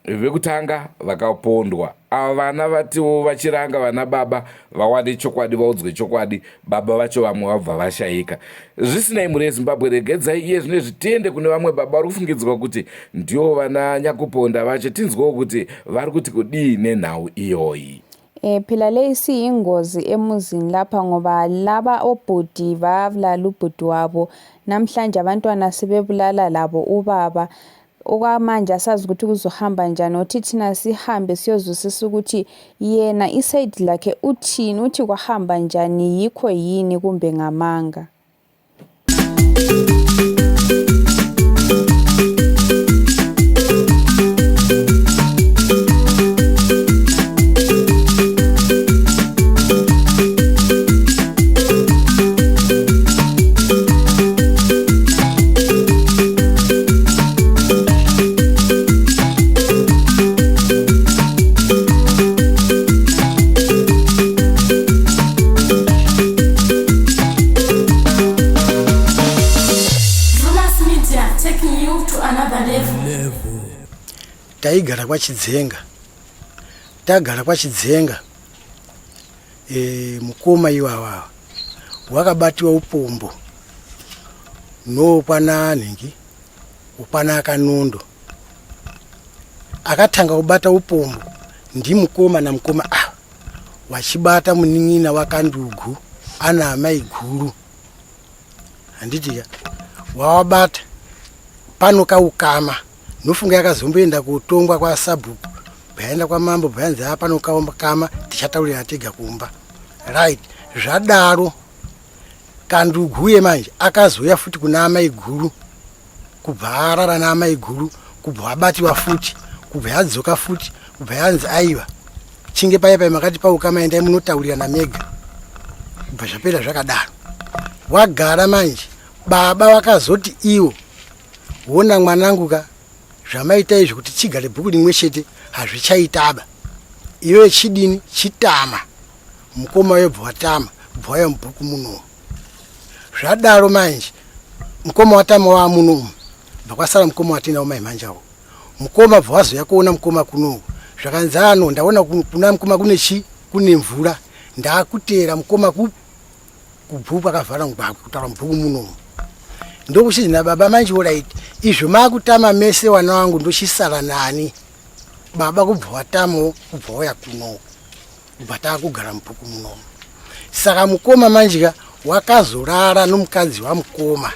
vekutanga vakapondwa ava vana vatiwo vachiranga vana baba vawane chokwadi vaudzwe chokwadi baba vacho vamwe vabva vashaika zvisinei mhuri yezimbabwe regedzai iye zvino izvi tiende kune vamwe baba vari kufungidzirwa kuti ndivo vana nyakuponda vacho tinzwewo kuti vari kuti kudii nenhau iyoyi E, phela le isiyingozi emuzini lapha ngoba laba obhudi babulala ubhudi wabo namhlanje abantwana sebebulala labo ubaba Okwamanje asazi ukuthi kuzohamba njani othi thina sihambe siyozwisisa ukuthi yena isayidi lakhe uthini uthi kwahamba njani yikho yini kumbe ngamanga. Taigara kwaChidzenga. Tagara kwaChidzenga e, mukoma iwawa wakabatiwa upombo nokwana nhingi ukwana akanondo akatanga kubata upombo ndimukoma namukoma ava wachibata munin'ina wakandugu ana amai guru handitika wawabata pano kaukama nofunga yakazomboenda kutongwa kwasabhuku bvaenda kwamambo bvayanzi a pano kaukama tichataurira tega kumba right zvadaro kanduguye manje akazouya futi kuna amai guru kubva arara naamai guru kubva wabatiwa futi kubva yadzoka futi kubva yanzi aiwa chinge paya paya makati paukama endai munotaurirana mega kubva zvapera zvakadaro wagara manje baba vakazoti iwo wona mwanangu ka zvamaita izvi kuti chigare bhuku rimwe chete hazvichaitaba iwe chidini chitama mukoma webva watama bva waya mubhuku munomu zvadaro manje mukoma watama wamuno umu bva kwasara mukoma watinawo mai mhanjawo mukoma bva wazouya kuona mukoma kunoku zvakanzi ano ndaona kuna mukoma kune chi kune mvura ndakuteera mukoma kupi kubhuku akavhara ngwakwe kutaura mubhuku munomu ndokuchinzi nababa manje oraiti izvo makutama mese wana wangu ndochisara nani baba kubva watamawo kubva wauya kunoku kubva taakugara mubhuku munomu saka mukoma manjika wakazorara nomukadzi wamukoma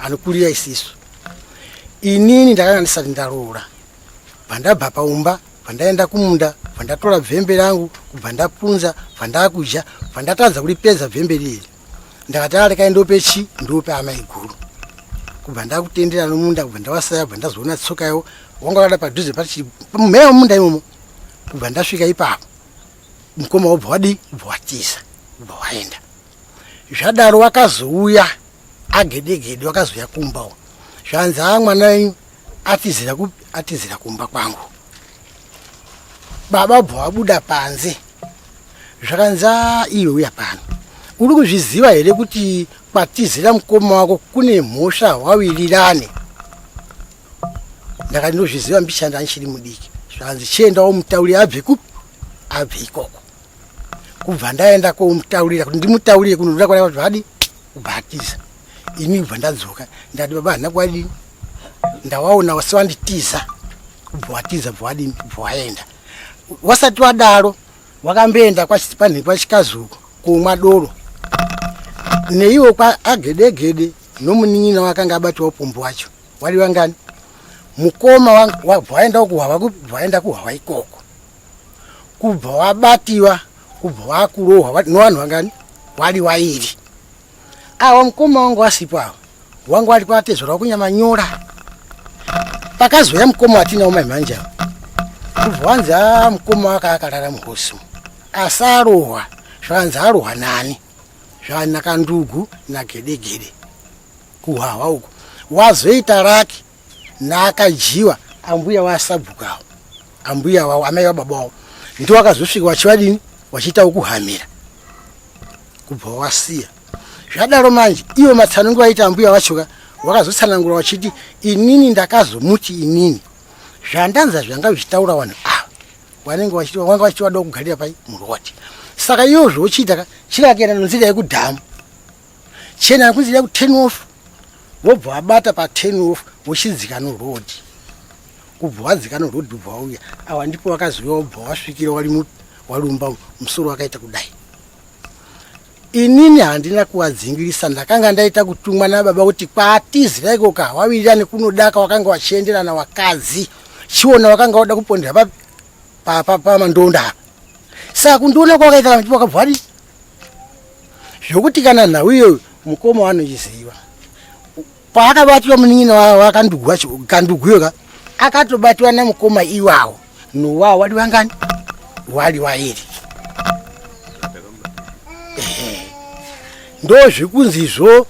anokurira isisu inini ndakanga ndisati ndaroora bva ndabva paumba bva ndaenda kumunda bva ndatora bvembe rangu kubva ndapunza bva ndakudya bva ndatadza kuripedza bvembe riri ndakati arekai ndope chi ndope amai guru kubva ndakutendera nomunda kubva ndawasaya bva ndazoona tsoka yavo wanga wakada padhuze pamumheya wemunda imomo kubva ndasvika ipapo mukoma wobva wadii ubva watiza ubva waenda zvadaro wakazouya agedegede wakazouya kumba zvanzi haa mwana wenyu atizira kupi atizira kumba kwangu baba bva wabuda panze zvakanzi iwe uya pano uri kuzviziva here kuti kwatizira mukoma wako kune mhosva wawirirane ndakati ndozviziva mbichanda ndichiri mudiki zvanzi chienda womutaurira abve kupi abve ikoko kubva ndaenda komutaurira kuti ndimutaurire kunoda kwada kuti vadi kubva atiza ini kubva ndadzoka ndati baba handina kwadini ndawaona wasi wanditiza kubva watiza bva wadini bva waenda wasati wadaro wakamboenda panhe pachikazuko kumwa doro neiwo kwaagedegede nomunin'ina wakanga abatiwa upombo wacho wari wangani mukoma wabva waenda kuhwawa kubva waenda kuhwawa ikoko kubva wabatiwa kubva wakurohwa novanhu vangani wari wairi awa mukoma wangu wasipo awa wangu wari kwatezvara wakunyamanyora pakazouya mukoma watinawo mai manje awa kubva wanzi a mukoma waka akarara muhosi asarohwa zvakanzi arohwa nani zvanakandugu nagedegede kuhwahwa uku wazoita raki naakajiwa ambuya wasabhukawo ambuya wavo amai vababa wavo ndiwo wakazosvika wachivadini wachiita wokuhamira kubva wasiya zvadaro manje ivo matsanangu vaita ambuya vachoka wakazotsanangura wachiti inini ndakazomuti inini zvandanza zvanga zvichitaura vanhu ava vanenge vanga vachiti vada kugarira pai muroti saka iwo zvochiita ka chirakaenda nenzira yekudhamu chena kunzira yeku turn off wobva wabata pa turn off wochidzika noroad kubva wadzika noroad ubva wauya awa ndipo wakazouya wobva wasvikira wari warumba musoro wakaita kudai inini handina kuwadzingirisa ndakanga ndaita kutumwa nababa kuti kwatizira ikoka wawirirane kunodaka wakanga wachienderana wakadzi chiona wakanga wada kupondera pamandonda apa saka kundiona kwakaita ndipo wakabva wadi zvokuti kana nhau iyoyo mukoma wanoiziva paakabatiwa munin'ina wakandugu wacho kanduguyo ka akatobatiwa namukoma iwawo nowawo wali wangani wali wairi ndozvikunzizvo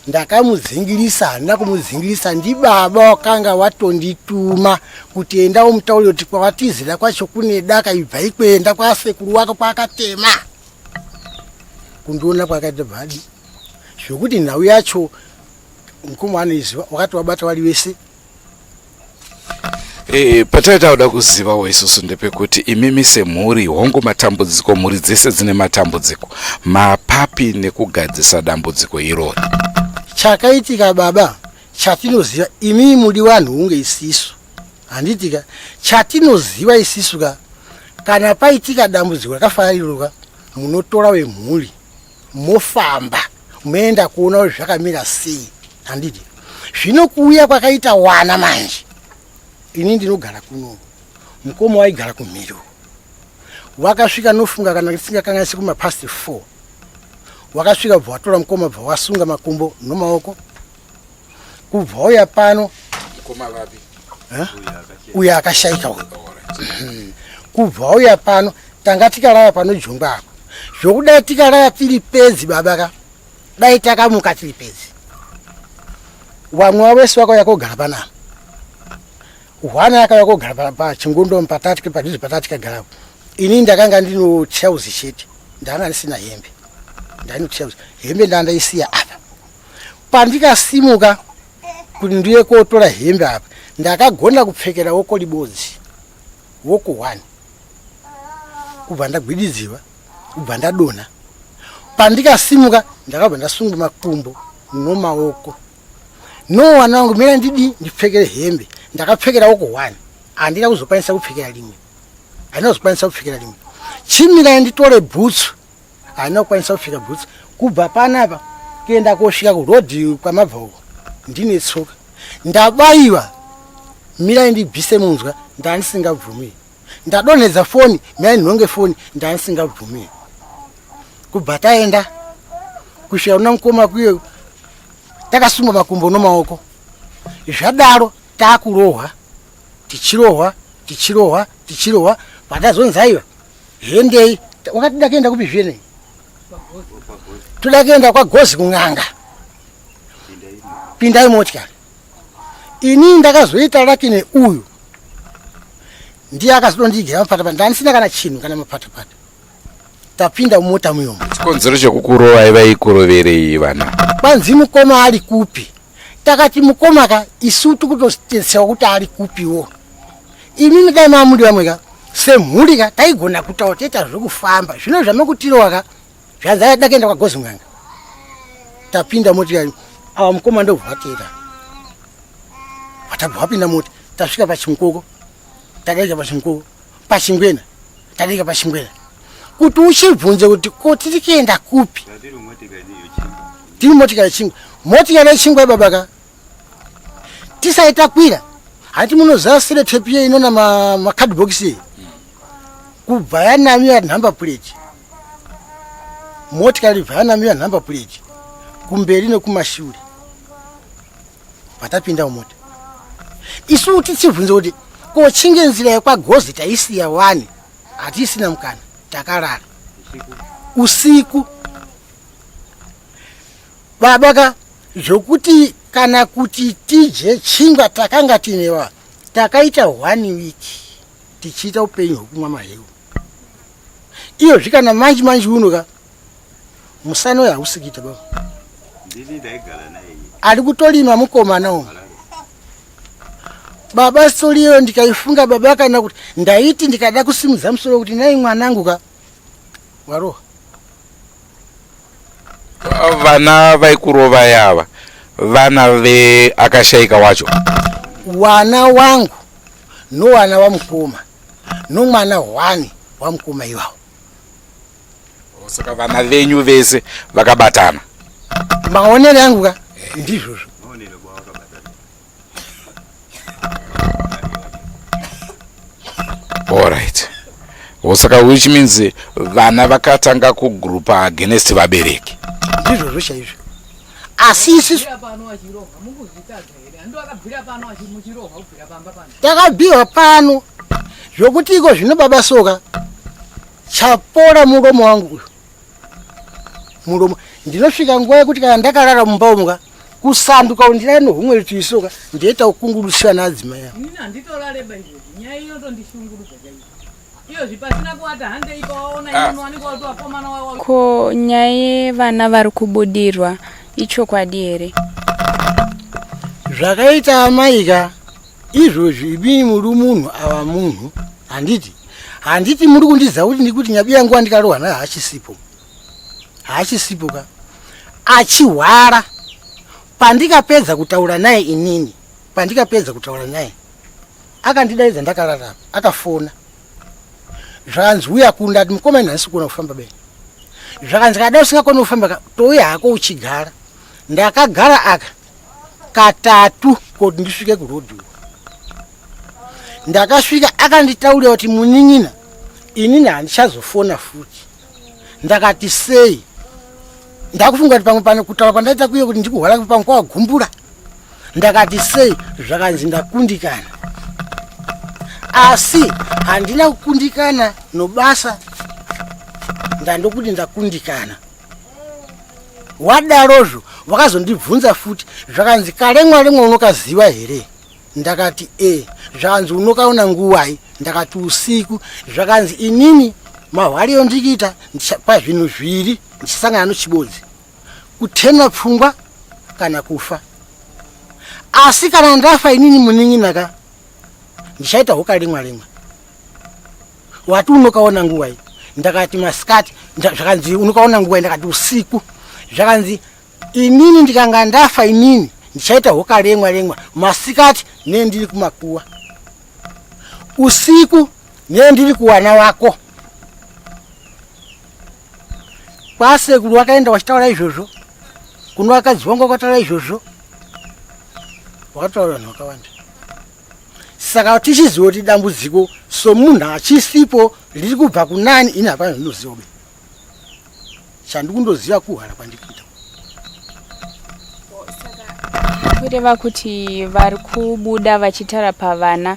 ndakamudzingirisa handina kumudzingirisa ndibaba wakanga watondituma kuti enda umutaurire kuti kwawatizira kwacho kune daka ibva ikwenda kwasekuru wako kwakatema kundiona kwakaita bhadi zvokuti nhau yacho mukoma anoiziva wakati wabata wari wese. E, patave kuda kuzivawo isusu ndepekuti imimi semhuri, hongu matambudziko, mhuri dzese dzine matambudziko, mapapi nekugadzisa dambudziko irori? Chakaitika baba, chatinoziva imimi muri vanhu hunge isisu, handitika? Chatinoziva isisu ka, kana paitika dambudziko rakafanana, munotora vemhuri mofamba moenda kuona kuti zvakamira sei, handiti? Zvino kuuya kwakaita wana manje, ini ndinogara kuno, mukoma waigara kumhiri, wakasvika nofunga kana tisingakanganisi kumapast 4 wakasvika, bva watora mukoma, bva wasunga makumbo nomaoko, kubva uya pano. Mukoma vapi? Uyo akashaika uyu. Kubva uya pano, tanga tikarara panojongwa apo, zvokudai tikarara tiri pedzi baba ka, dai takamuka tiri pedzi. Wamwe wavese vakauya kogara panapa, hwana akauya kogara pachingondo patati padhuze patatikagarapo. Ini ndakanga ndino trouser chete, ndakanga ndisina hembe, ndaino trouser, hembe ndandaisiya apa. Pandikasimuka kuti ndiye kotora hembe apa, ndakagona kupfekera woko libodzi, woko one, kubva ndagwididziwa, kubva ndadonha. Pandikasimuka ndakabva ndasungwa makumbo nomaoko. No wana wangu, mira ndidi ndipfekere hembe. Ndakapfekera woko one, handina kuzokwanisa kupfekera rimwe, handina kuzokwanisa kupfekera rimwe. Chimirai nditore bhutsu, handina kukwanisa kupfeka bhutsu. Kubva panapa kuenda kosvika kurodhi kwamabva uko, ndine tsoka ndabayiwa. Mirai ndibvise munzwa, ndandisingabvumi. Ndadonhedza foni, mirai ndinonge foni, ndandisingabvumi. Kubva taenda kusvika kuna mukoma kuye, takasungwa makumbo nomaoko. Zvadaro taakurohwa, tichirohwa, tichirohwa, tichirohwa. Patazonzi aiwa, hendei, wakatida kuenda kupi zvene? Toda kuenda kwaGozi kun'anga. Pindai motyari. Ini ndakazoita laki neuyu, ndiye akazodondiigira mapatapata. Ndandisina kana chinhu, kana mapatapata. Tapinda mumota muyomo. Chikonzero chekukurovai vaikuroverei vana? Kwanzi mukoma ari kupi? Takati mukoma ka, isu tikutotsetsewa kuti ari kupiwo. Imimi dai mamuri vamwe ka, semhuri ka, taigona kutaura toita zvekufamba. Zvino zvamekutirowa ka, zvanzi aida kuenda kwaGozi ng'anga. Tapinda moti ava mukoma ndobva vatera, vatabva vapinda moti. Tasvika pachimukoko, tadarika pachimukoko, pachingwena, tadarika pachingwena, kuti uchibvunze kuti ko tiri kuenda kupi? Tiri motikari yechingwa, motikari yechingwa ibaba ka, tisaitakwira hati munoziva sellotape iye inona macardbox iyi, kubva yanamiwa number plate, motikari ibva yanamiwa number plate kumberi nekumashure. Patapinda mumota isu tichibvunze kuti ko chinge nzira yekwaGozi taisiya wani, hatisina mukana, takarara usiku baba ka, zvokuti kana kuti tidye chingwa takanga tinewa. Takaita one week tichiita upenyu hwekumwa maheu. Iyo zvikana manji manji uno ka, musana uyo hausi kuita baba. Ari kutolima mukomana umu baba. Stori iyo ndikaifunga baba, kana kuti ndaiti ndikada kusimudza musoro kuti nai mwanangu ka, waroha. Vana vaikurova yava vana veakashaika wacho? Wana wangu nowana wamukoma, nomwana hwani wamukoma iwawo. Saka vana venyu vese vakabatana? Maonero angu ka, ndizvozvo. Alright, saka which means vana vakatanga kugrupa against vabereki? Ndizvozvo chaizvo, asi isisu takabhiwa pano, zvokuti iko zvino baba soka chapora muromo wangu uyu, muromo. Ndinosvika nguva yekuti kana ndakarara mumba umuka, kusanduka ndira nohumwe tuisoka, ndoita kukungurusiwa naadzimai angu. Ini handitorareba izvozvi, nyaya inotondishungurudza chaizvo iyozvi, pasina kuwata handei pawaona inowanikwa kuti vakomana wa Ko nyaya yevana vari kubudirwa ichokwadi here? Zvakaita amaika. Izvozvi imi muri munhu ava munhu, handiti? Handiti muri kundiziva kuti ndikuti nyabiya nguva ndikarohwa naye haachisipo, haachisipo ka, achihwara. Pandikapedza kutaura naye inini, pandikapedza kutaura naye akandidaidza ndakarara, akafona zvakanzi uya kuno. Ndati mukoma ini handisi kuona kufamba beni. Zvakanzi kada usingakoni kufamba ka, touya hako uchigara. Ndakagara aka katatu kuti ndisvike kurodhi uko. Ndakasvika akanditaurira kuti munin'ina inini handichazofona futi. Ndakati sei? Ndakufunga kuti pamwe pane kutaura kwandaita kuye kuti ndikuhwara pamwe kwawagumbura. Ndakati sei? Zvakanzi ndakundikana, asi handina kukundikana nobasa, ndandokuti ndakundikana. Wadarozvo wakazondibvunza futi, zvakanzi karemwa remwa unokaziva here? Ndakati e. Zvakanzi unokaona nguwai? Ndakati usiku. Zvakanzi inini mahwariyo ndikuita pazvinhu zviri ndichisangana nochibodzi, kutema pfungwa kana kufa. Asi kana ndafa inini munin'ina ka, ndichaita hokarimwa rimwa. Wati unokaona nguwai? Ndakati masikati. Zvakanzi unokaona nguwai? Ndakati usiku. Zvakanzi inini ndikanga ndafa inini ndichaita hokaremwa remwa masikati nee ndiri kumakuwa, usiku nee ndiri kuwana wako. Kwasekuru wakaenda wachitaura izvozvo, kuno vakadzi wangu wakataura izvozvo, wakataura vanhu vakawanda. Saka tichiziva kuti dambudziko somunhu achisipo riri kubva kunani, ini hapana zvinoziva be. Chandikundoziva kuhwara kwandikuita. Kureva kuti vari kubuda vachitaura pavana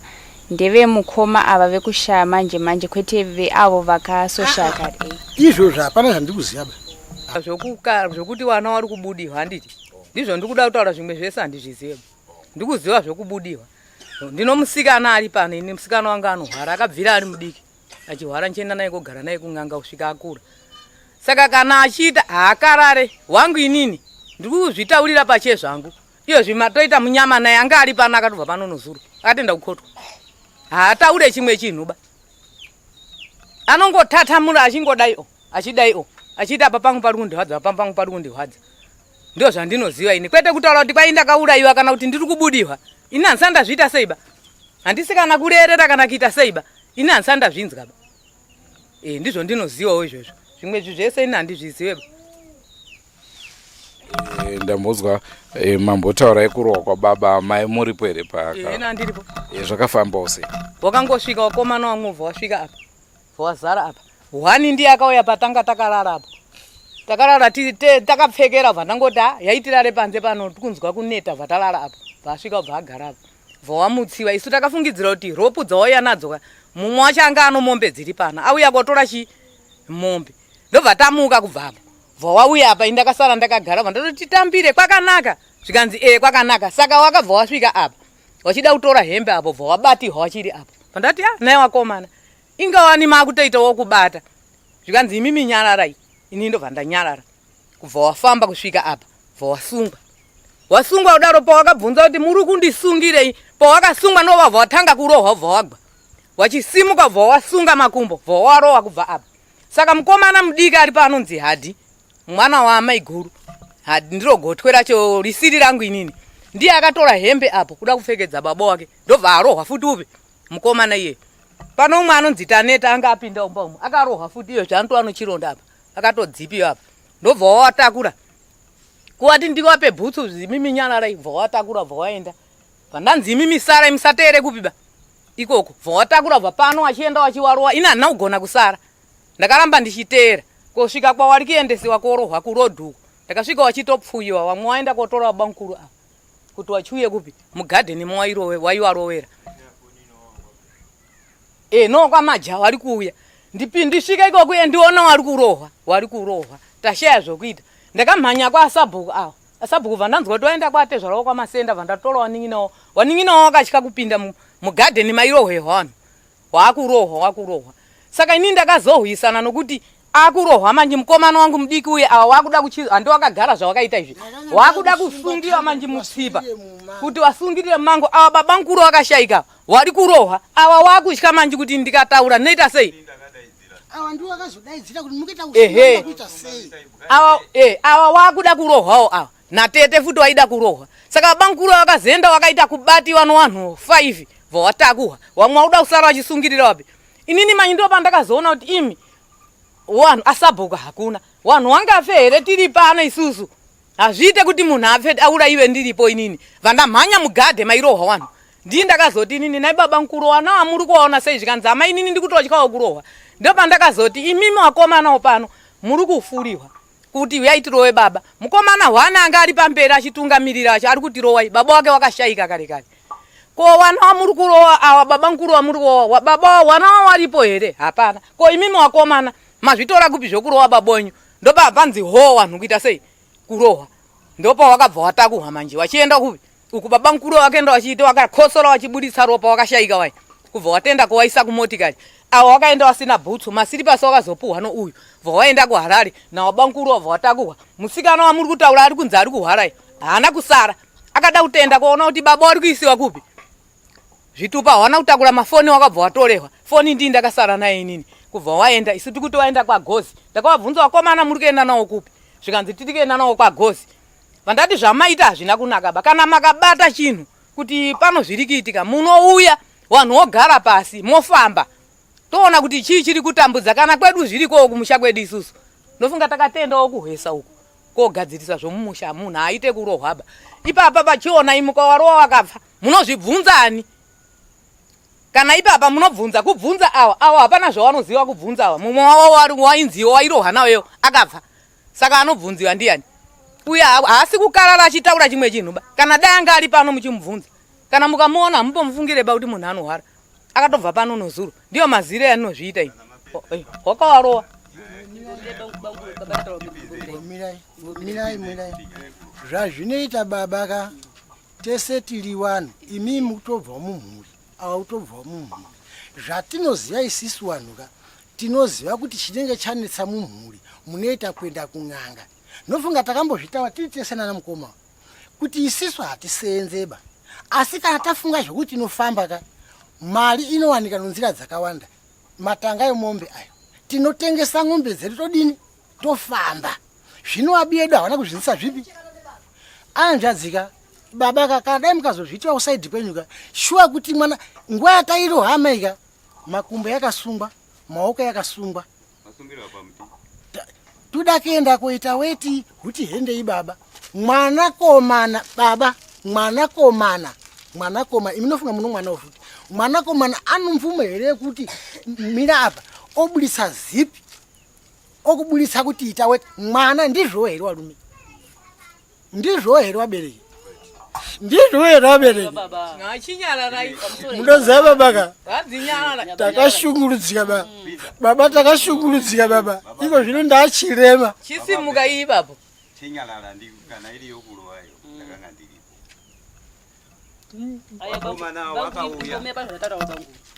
ndevemukoma ava vekushaya manje manje, kwete veavo vakasoshaya kare? Izvozvo hapana zvandikuziva ba. Zvokuti vana vari kubudiwa handiti ndizvo ndikuda kutaura, zvimwe zvese handizvizive. Ndikuziva zvokubudiwa. Ndino musikana ari pano ini, musikana wangu anohwara, akabvira ari mudiki achihwara, ndichienda naye kogara naye kun'anga kusvika akura. Saka kana achiita haakarare wangu, inini ndikuzvitaurira pache zvangu. Iyo zvimatoita munyama naye anga ari pano, akatobva pano nozuro akatenda kukotwa. Haataure chimwe chinhu ba, anongotatamura achingodai o achidai o achiita apa pangu pari kundihwadza, apa pangu pari kundihwadza. Ndo zvandinoziva ini, kwete kutaura kuti kwai ndakaurayiwa kana kuti ndiri kubudiwa. Ini handisati ndazviita sei ba, handisi kana kurerera kana kuita sei ba, ini handisati ndazvinzwa ba. E, ndizvo ndinozivawo izvozvo, zvimwe izvi zvese ini handizvizive ba. Ndambozwa mambotaura ekurohwa kwababa, mai muripo here paka? Ina andiripo. Zvakafambawo sei? Wakangosvika wakomana wamuvha wasvika apa, wazara apa. Hwani ndiye akauya patanga takarara apo, takarara takapfekera, bva ndangoti ha yaitirare panze pano, tikunzwa kuneta, bva tarara apo. Bva asvika bva agara apo, bva wamutsiwa. Isu takafungidzira kuti ropu dzawauya nadzo ka, mumwe wacho anga ano mombe dziri pano, auya kotora chi mombe, ndobva tamuka kubva apo. Bva wauya apa, ini ndakasara ndakagara, bva ndatoti titambire kwakanaka, zvikanzi e kwakanaka. Saka wakabva wasvika apa wachida kutora hembe apo, bva wabatirwa wachiri apo. Pandati a naye wakomana, ingawani makutoitawo kubata, zvikanzi imimi nyararai. Ini ndobva ndanyarara, kubva wafamba kusvika apa, bva wasungwa. Wasungwa kudaro, pawakabvunza kuti muri kundisungirei, pawakasungwa ndovabva watanga kurohwa, bva wagwa wachisimuka, bva wasunga makumbo, bva warohwa kubva apa. Saka mukomana mudiki ari paanonzi Hadhi, mwana waamai guru, Hadhi ndiro gotwe racho risiri rangu inini, ndiye akatora hembe apo kuda kupfekedza baba wake, ndobva arohwa futi upi mukomana iye. Pano umwe anonzi Taneta anga apinda umba umu, akarohwa futi iyo zvaanotova nochironda apa, akatodzipiwa apa, ndobva wawatakura kuwati ndiwape bhutsu, imimi nyararai, bva watakura bva waenda. Bva ndanzi imimi sarai musateere kupi ba ikoko, bva watakura bva pano achienda wachiwarowa. Ini handina kugona kusara, ndakaramba ndichiteera kosvika kwawari kuendesiwa korohwa kurodhi uko. Ndakasvika wachitopfuyiwa, vamwe waenda kotora baba mukuru ava kuti wachiuye kupi mugadheni mowaiwarowera e no kwamaja wari kuuya. Ndisvike ikoko uye ndiona wari kurohwa, wari kurohwa, tashaya zvokuita. Ndakamhanya kwasabhuku ava, asabhuku bva ndanzwa kuti waenda kwatezvarawo kwamasenda, bva ndatora wanin'inawo. Wanin'inawo wakatya kupinda mugadheni mairohwerwa vanhu, waakurohwa, wakurohwa. Saka inini ndakazohwisana nokuti Akurohwa manje mukomana wangu mudiki uye awa wakuda kuchi handi wakagara zvawakaita izvi wakuda kusungiwa manje mutsipa kuti wasungirire mango awa baba mukuru wakashaika wari kurohwa awa wakutya manje kuti ndikataura ndinoita sei awa ndiwo akazodaidzira kuti mukuita Ehe. kuita sei awa eh, awa wakuda kurohwawo awa natete futi waida kurohwa saka baba mukuru wakazoenda wakaita kubatiwa nowanhu 5 bva watakuhwa wamwe wauda kusara wachisungirira wapi inini manje ndo pandakazoona kuti imi wanhu asabhuka hakuna wanhu wangafe here tiri pano isusu hazviite kuti munhu afe aurayiwe ndiripo inini vandamhanya mugadhe mairohwa wanhu ndii ndakazoti inini nai baba mukuru wana wamuri kuwaona sei zvikanzi ama inini ndikutotyawo kurohwa ndo pandakazoti imimi wakomanawo pano muri kufurihwa kuti uyai tirowe baba mukomana hwana anga ari pamberi achitungamirira acho ari kutirowai baba wake wakashaika kare kare ko wana wamuri kurowa awa baba mukuru wamuri kurowa baba wana wawaripo here hapana ko imimi wakomana mazvitora kupi zvokurowa baba wenyu ndopa panzi ho wanhu kuita sei kurohwa ndopa wakabva watakuhwa manje wachienda kupi uku baba mukuru wakaenda wachiita wakakosora wachibudisa ropa wakashaika wai kubva watenda kuwaisa kumotikari awa wakaenda wasina bhutsu masiripasi wakazopuhwa nouyu bva waenda kuharare nawaba mukuru wabva watakuhwa musikana wamuri kutaura ari kunzi ari kuhwarai haana kusara akada kutenda kuona kuti baba wari kuisiwa kupi zvitupa hawana kutakura mafoni wakabva watorehwa foni ndii ndakasara naye inini kubva waenda isu tikuti waenda kwagozi ndakavabvunza vakomana muri kuenda nawo kupi zvikanzi tiri kuenda nawo kwagozi vandati zvamaita hazvina kunaka ba kana makabata chinhu kuti pano zviri kuitika munouya vanhu wogara pasi mofamba toona kuti chii chiri kutambudza kana kwedu zvirikowo kumusha kwedu isusu ndofunga takatendawo kuhwesa uku kogadzirisa zvomumusha munhu aite kurohwaba ipapa pachiona imuka warowa wakabva munozvibvunzani kana ipapa munobvunza kubvunza awa awa hapana zvawanoziva kubvunza awa mumwe wavo wainziwo wairohwa naweyo akabva saka anobvunziwa ndiani uye haasi kukarara achitaura chimwe chinhu ba kana dai anga ari pano muchimubvunza kana mukamuona hamumbomufungire ba kuti munhu anohwara akatobva pano nozuro ndiyo mazire anozviita iyi wakawarowa Mirai, mirai, mirai. Zvazvinoita baba ka tese tiri vanhu imimi mukutobvawo mumhuri ava kutobvawo mumhuri zvatinoziva isisu vanhu ka tinoziva kuti chinenge chanetsa mumhuri munoita kuenda kun'anga nofunga takambozvitaura tiri tese nana mukoma kuti isisu hatiseenzeba asi kana tafunga zvekuti tinofamba ka mari inowanika nenzira dzakawanda matanga emombe ayo tinotengesa ng'ombe dzedu todini tofamba zvino abi edu havana kuzvinzisa zvipi anzvadzika baba ka kana dai mukazozviitira kusaidhi kwenyu ka shuwa kuti mwana nguva yatairo hama ika makumbo yakasungwa maoko yakasungwa toda kuenda kuita weti huti hendei baba mwanakomana baba mwanakomana mwanakoma imi nofunga muno mwana futi mwanakomana anomvumo here yekuti mira apa obudisa zipi okubudisa kuti ita weti mwana ndizvowo here warume ndizvowo here wabereki ndizvowo here wabereki achinyararai munoziva baba ka vadzinyarara takashungurudzika baba baba takashungurudzika baba iko zvino ndachirema chisimuka iyi ipapo chinyarara ndi kana iri yokurowayo ndakanga ndiripo Vakomana vakauya.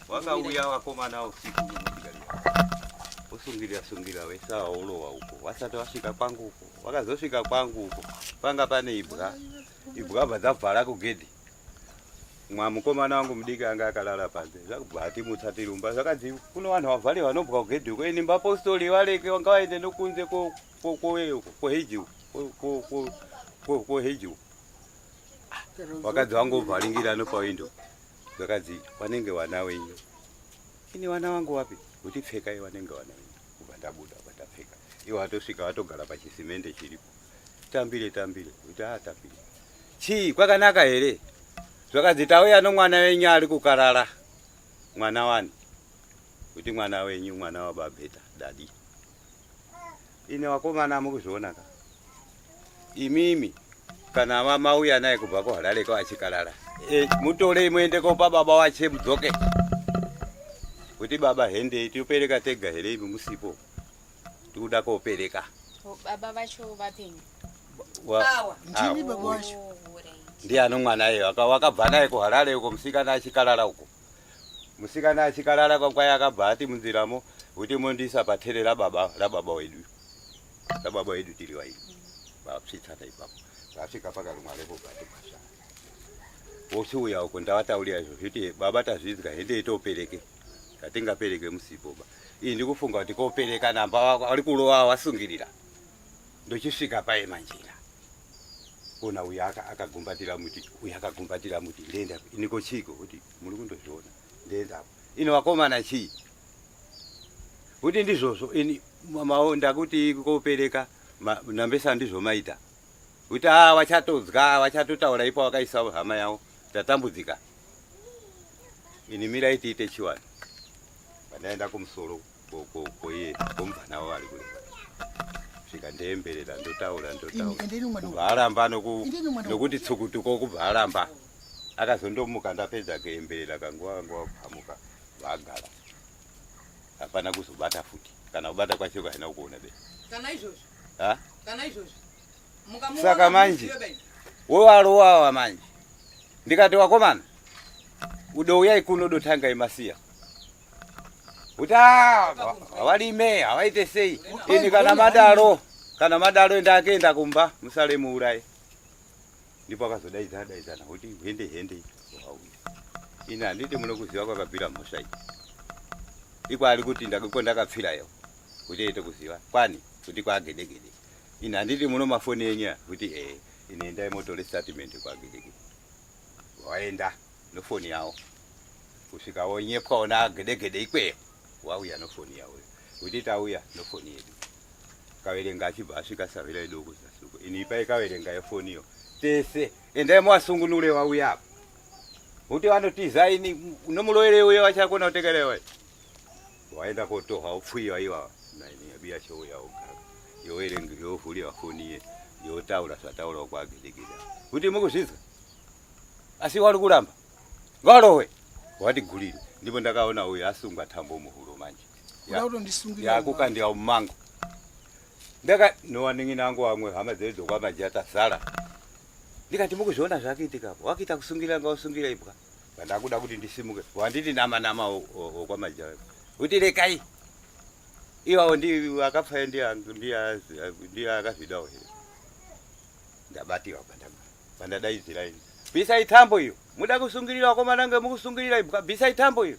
Wakauya vakomana usiku nemotikari osungirira sungira vese olowa uko vasati vasvika kwangu uko vakazosvika kwangu uko panga pane ibwa ibwa bva dzabvara kugedhi mwa mukomana wangu mudiki anga akalala panze zvakubva atimutsa tirumba zvakanzi kuno vanhu vavhare vanobva kugedhi uko ini mbapostori vareke vanga vaende nokunze koheji koheji uko vakadzi vangu vobvaringira nopawindo vakadzi vanenge vana wenyu ini vana vangu wapi kuti pfekai vanenge vana wenyu kubva ndabuda kubva ndapfeka ivo vatosvika vatogara pachisimende chiripo tambire tambire kuti a tambire chii kwakanaka here zvakanzi tauya nomwana wenyu ari kukarara mwana wani kuti mwana wenyu mwana wababheta dadi ine vakomana mukuzviona ka imimi kana vamauya naye kubva kuharare ko achikarara e, mutorei muende kopa baba wache mudzoke kuti baba hendei tinopereka tega here imi musipo tikuda kopereka baba vacho vapenyu Wa- ndini baba wacho ndiani mwana iye wakabva naye kuharare uko musikana achikarara uko musikana achikarara kwakwai akabva ati munziramo Kuti mondiisa patere rababa rababa wedu. Rababa wedu tiri vairi. Vapsitsana ipapo. Vasvika pakarumwa repo bati kwasha. Vochiuya uko ndavataurira izvo zviti baba tazvinzwa hende topereke. Hatingapereke musipo ba. Iyi ndikufunga kuti kopereka namba vari kurova vasungirira. Ndochisvika paye manjira. Kona uyu akagumbatira muti, uyu akagumbatira muti, ndenda iniko chiko kuti muri kundozviona. Ndenda. Ino vakomana chii? Kuti ndizvozvo ini mamawo ndakuti kopereka nambesa ndizvo maita. Kuti ah vachatodya vachatotaura ipo vakaisa hama yavo tatambudzika. Ini mirai tiite chiwani. Pandaenda kumusoro koiye komubvana wavo ari kure. Svika ndeemberera ndotaura ndotaura. Kubva aramba nokuti tsukutuko kubva aramba. Akazondomuka ndapedza kuemberera kanguva kanguva kuhamuka vagara. Hapana kuzobata futi. Kana kubata kwacho kaina kuona be. Kana izvozvo. Ha? Kana izvozvo. Saka manje wowarowawa manje. Ndikati wakomana udouyai kuno dotanga imasiya. Kuti havarime havaite sei. Ini kana madaro kana madaro ndakenda kumba musale muuraye. Ndipo akazodaidza daidzana kuti hende hende wauya. Ini handiti munokuziva kwakabvira mhosva iyi. Iko ari kuti ndakiko ndakapfirayo kuti ite kuziva kwani kuti kwagedegede. Ini handiti muno mafoni enyu aya kuti eh ini endai motore statement kwagedegede. Waenda nofoni yawo kusvika wonyepwa ona gedegede ikweyo wauya nofoni yawo kuti tauya nofoni yedu. Kaverenga achibva asvika savira idoko zasuko. Ini ipai kaverenga yefoniyo tese endai muwasungunure wauya apo. Kuti vanotiza ini nomuroere uye vachakona kutekerewa. Waenda kotohwa upfuyiwa iwawa. Naini yabiya chouya ogara. Yowerenga yovhuriwa foni iye yotaura zvataura kwagedegede. Kuti mukuzvinzwa? Asi wari kuramba. Ngarohwe. Wati gurire. Ndipo ndakaona uyu asungwa tambo muhuro manje. Yakukandira mumango. Ndaka nowanin'ina angu vamwe hama dzedu dzokwamanje tazara. Ndikati mukuzviona zvakuitika apo. Wakuita kusungira ngausungira ibwa. Pandakuda kuti ndisimuke. Wanditi nama nama okwamanje. Kuti rekai. Iwawo ndi akapfa ndiye ndiye ndiye akazvidawo here. Ndabatiwa pandagara. Pandadaidzira ini. Bvisai tambo iyo. Muda kusungirira wakomana nge mukusungirira ibwa. Bvisai tambo iyo.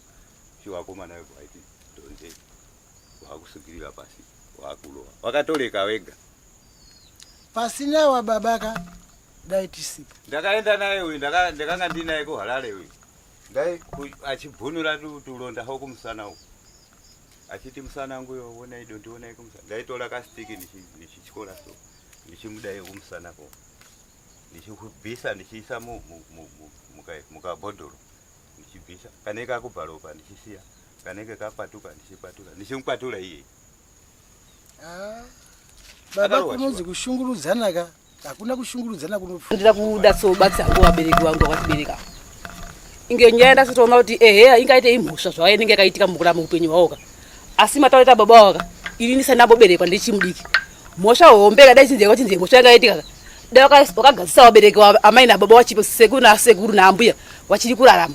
Chiwakomana ibwa iti donze. Wakusungirira pasi. Wakulowa. Wakatoreka wega. Pasina wa babaka dai tisipo. Ndakaenda naye uyu ndakanga ndinaye kuHarare uyu. Ndai achibvunura tulonda ho kumusana uku. Achiti musana wangu uyo wona ido ndiona kumusana. Ndaitora kastiki ndichityora so. Ndichimudai kumusana ko. Ndichikubvisa ndichiisa mukabhodhoro. Ndichibvisa kanenge kakubva ropa ndichisiya. Kanenge kakwatuka ndichikwatura. Ndichimukwatura iye. Ah, baba kunonzi kushungurudzana ka hakuna kushungurudzana kunofundira kuda sobatsi hangu vabereki vangu vakatibereka inge nyaya ndasitoona kuti ehe ingaite imhosva zvayo inenge yakaitika mukurama upenyu hwavo ka asi mataurita baba wavo ka ini ndisati ndamboberekwa ndichimudiki mhosva hombe ka dai chinzi yakachinzi mhosva yangaitika ka dai wakagadzisa vabereki amai nababa wachipo sekuru nasekuru naambuya wachiri kurarama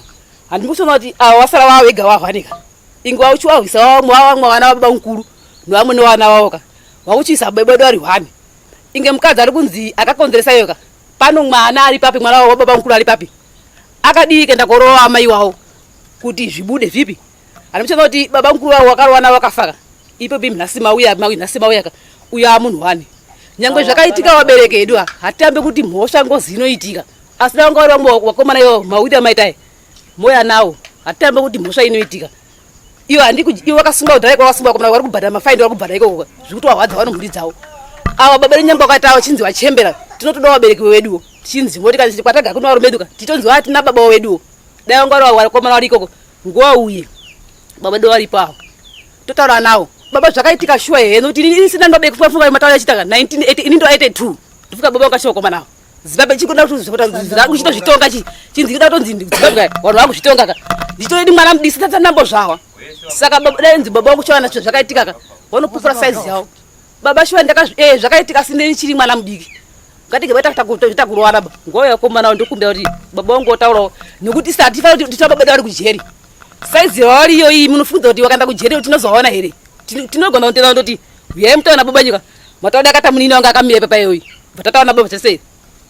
handikutoona kuti ava wasara wava vega wahwanika inge wauchiwahwisa wavamwe wavamwe vana vababa mukuru nevamwe nevana vavo ka wakuchiisa bebedo ari hwani inge mukadzi ari kunzi akakonzeresa iyo ka pano mwana ari papi mwana wavo baba mukuru ari papi akadii kuenda korova amai wavo kuti zvibude zvipi handimuchaona kuti baba mukuru vavo wakarova navo vakafaka ipo bi nhasi mauya nhasi mauya ka uyo amunhu wani nyangwe zvakaitika vabereki edu hatitambe kuti mhosva ngozi inoitika asi dai vanga vari vamwe vakomana ivo mawiri amaitai moya nawo hatitambe kuti mhosva inoitika ivo handiku ivo vakasunga kudhara iko vakasunga vakomana vari kubhadhara mafaindi vari kubhadhara ikoko zvikuti wahwadza vano mhuri dzavo ava baba nenyangwe vakaita vachinzi vachembera tinotoda vabereki veduwo tichinzi voti kana kwatagara kuna varume vedu ka titonzi vatina baba veduwo dai vanga vari vakomana vari ikoko nguva uye baba vedu varipo avo totaura nawo baba zvakaitika shuwa here nokuti ini isina ndobefunga mataura achitaka 1980 ini ndo 82 ndofunga baba vangu vakomana avo Zimbabwe chikuda kuchitozvitonga chinzi kuda kutonzi Zimbabwe vanhu vakuzvitonga ka ndichitoidi mwana mudisi tatandambozvawa saka dai nzi baba vangu chawana zvakaitika ka vanopupura size yavo baba shuwa ndaka eh zvakaitika asi ndini chiri mwana mudiki ngatige vaita kurowana ba nguva yakomana ndokumbira kuti baba vangu votaurawo nekuti sati tifanira kuti baba vari kujeri size yavari iyo iyi munofunga kuti vakaenda kujeri tinozovaona here. Tinogona kutenda kutoti uyai mutaura nababa nyika mataura akata munini wangu akamira papa iyoyi bva tataura nababa chese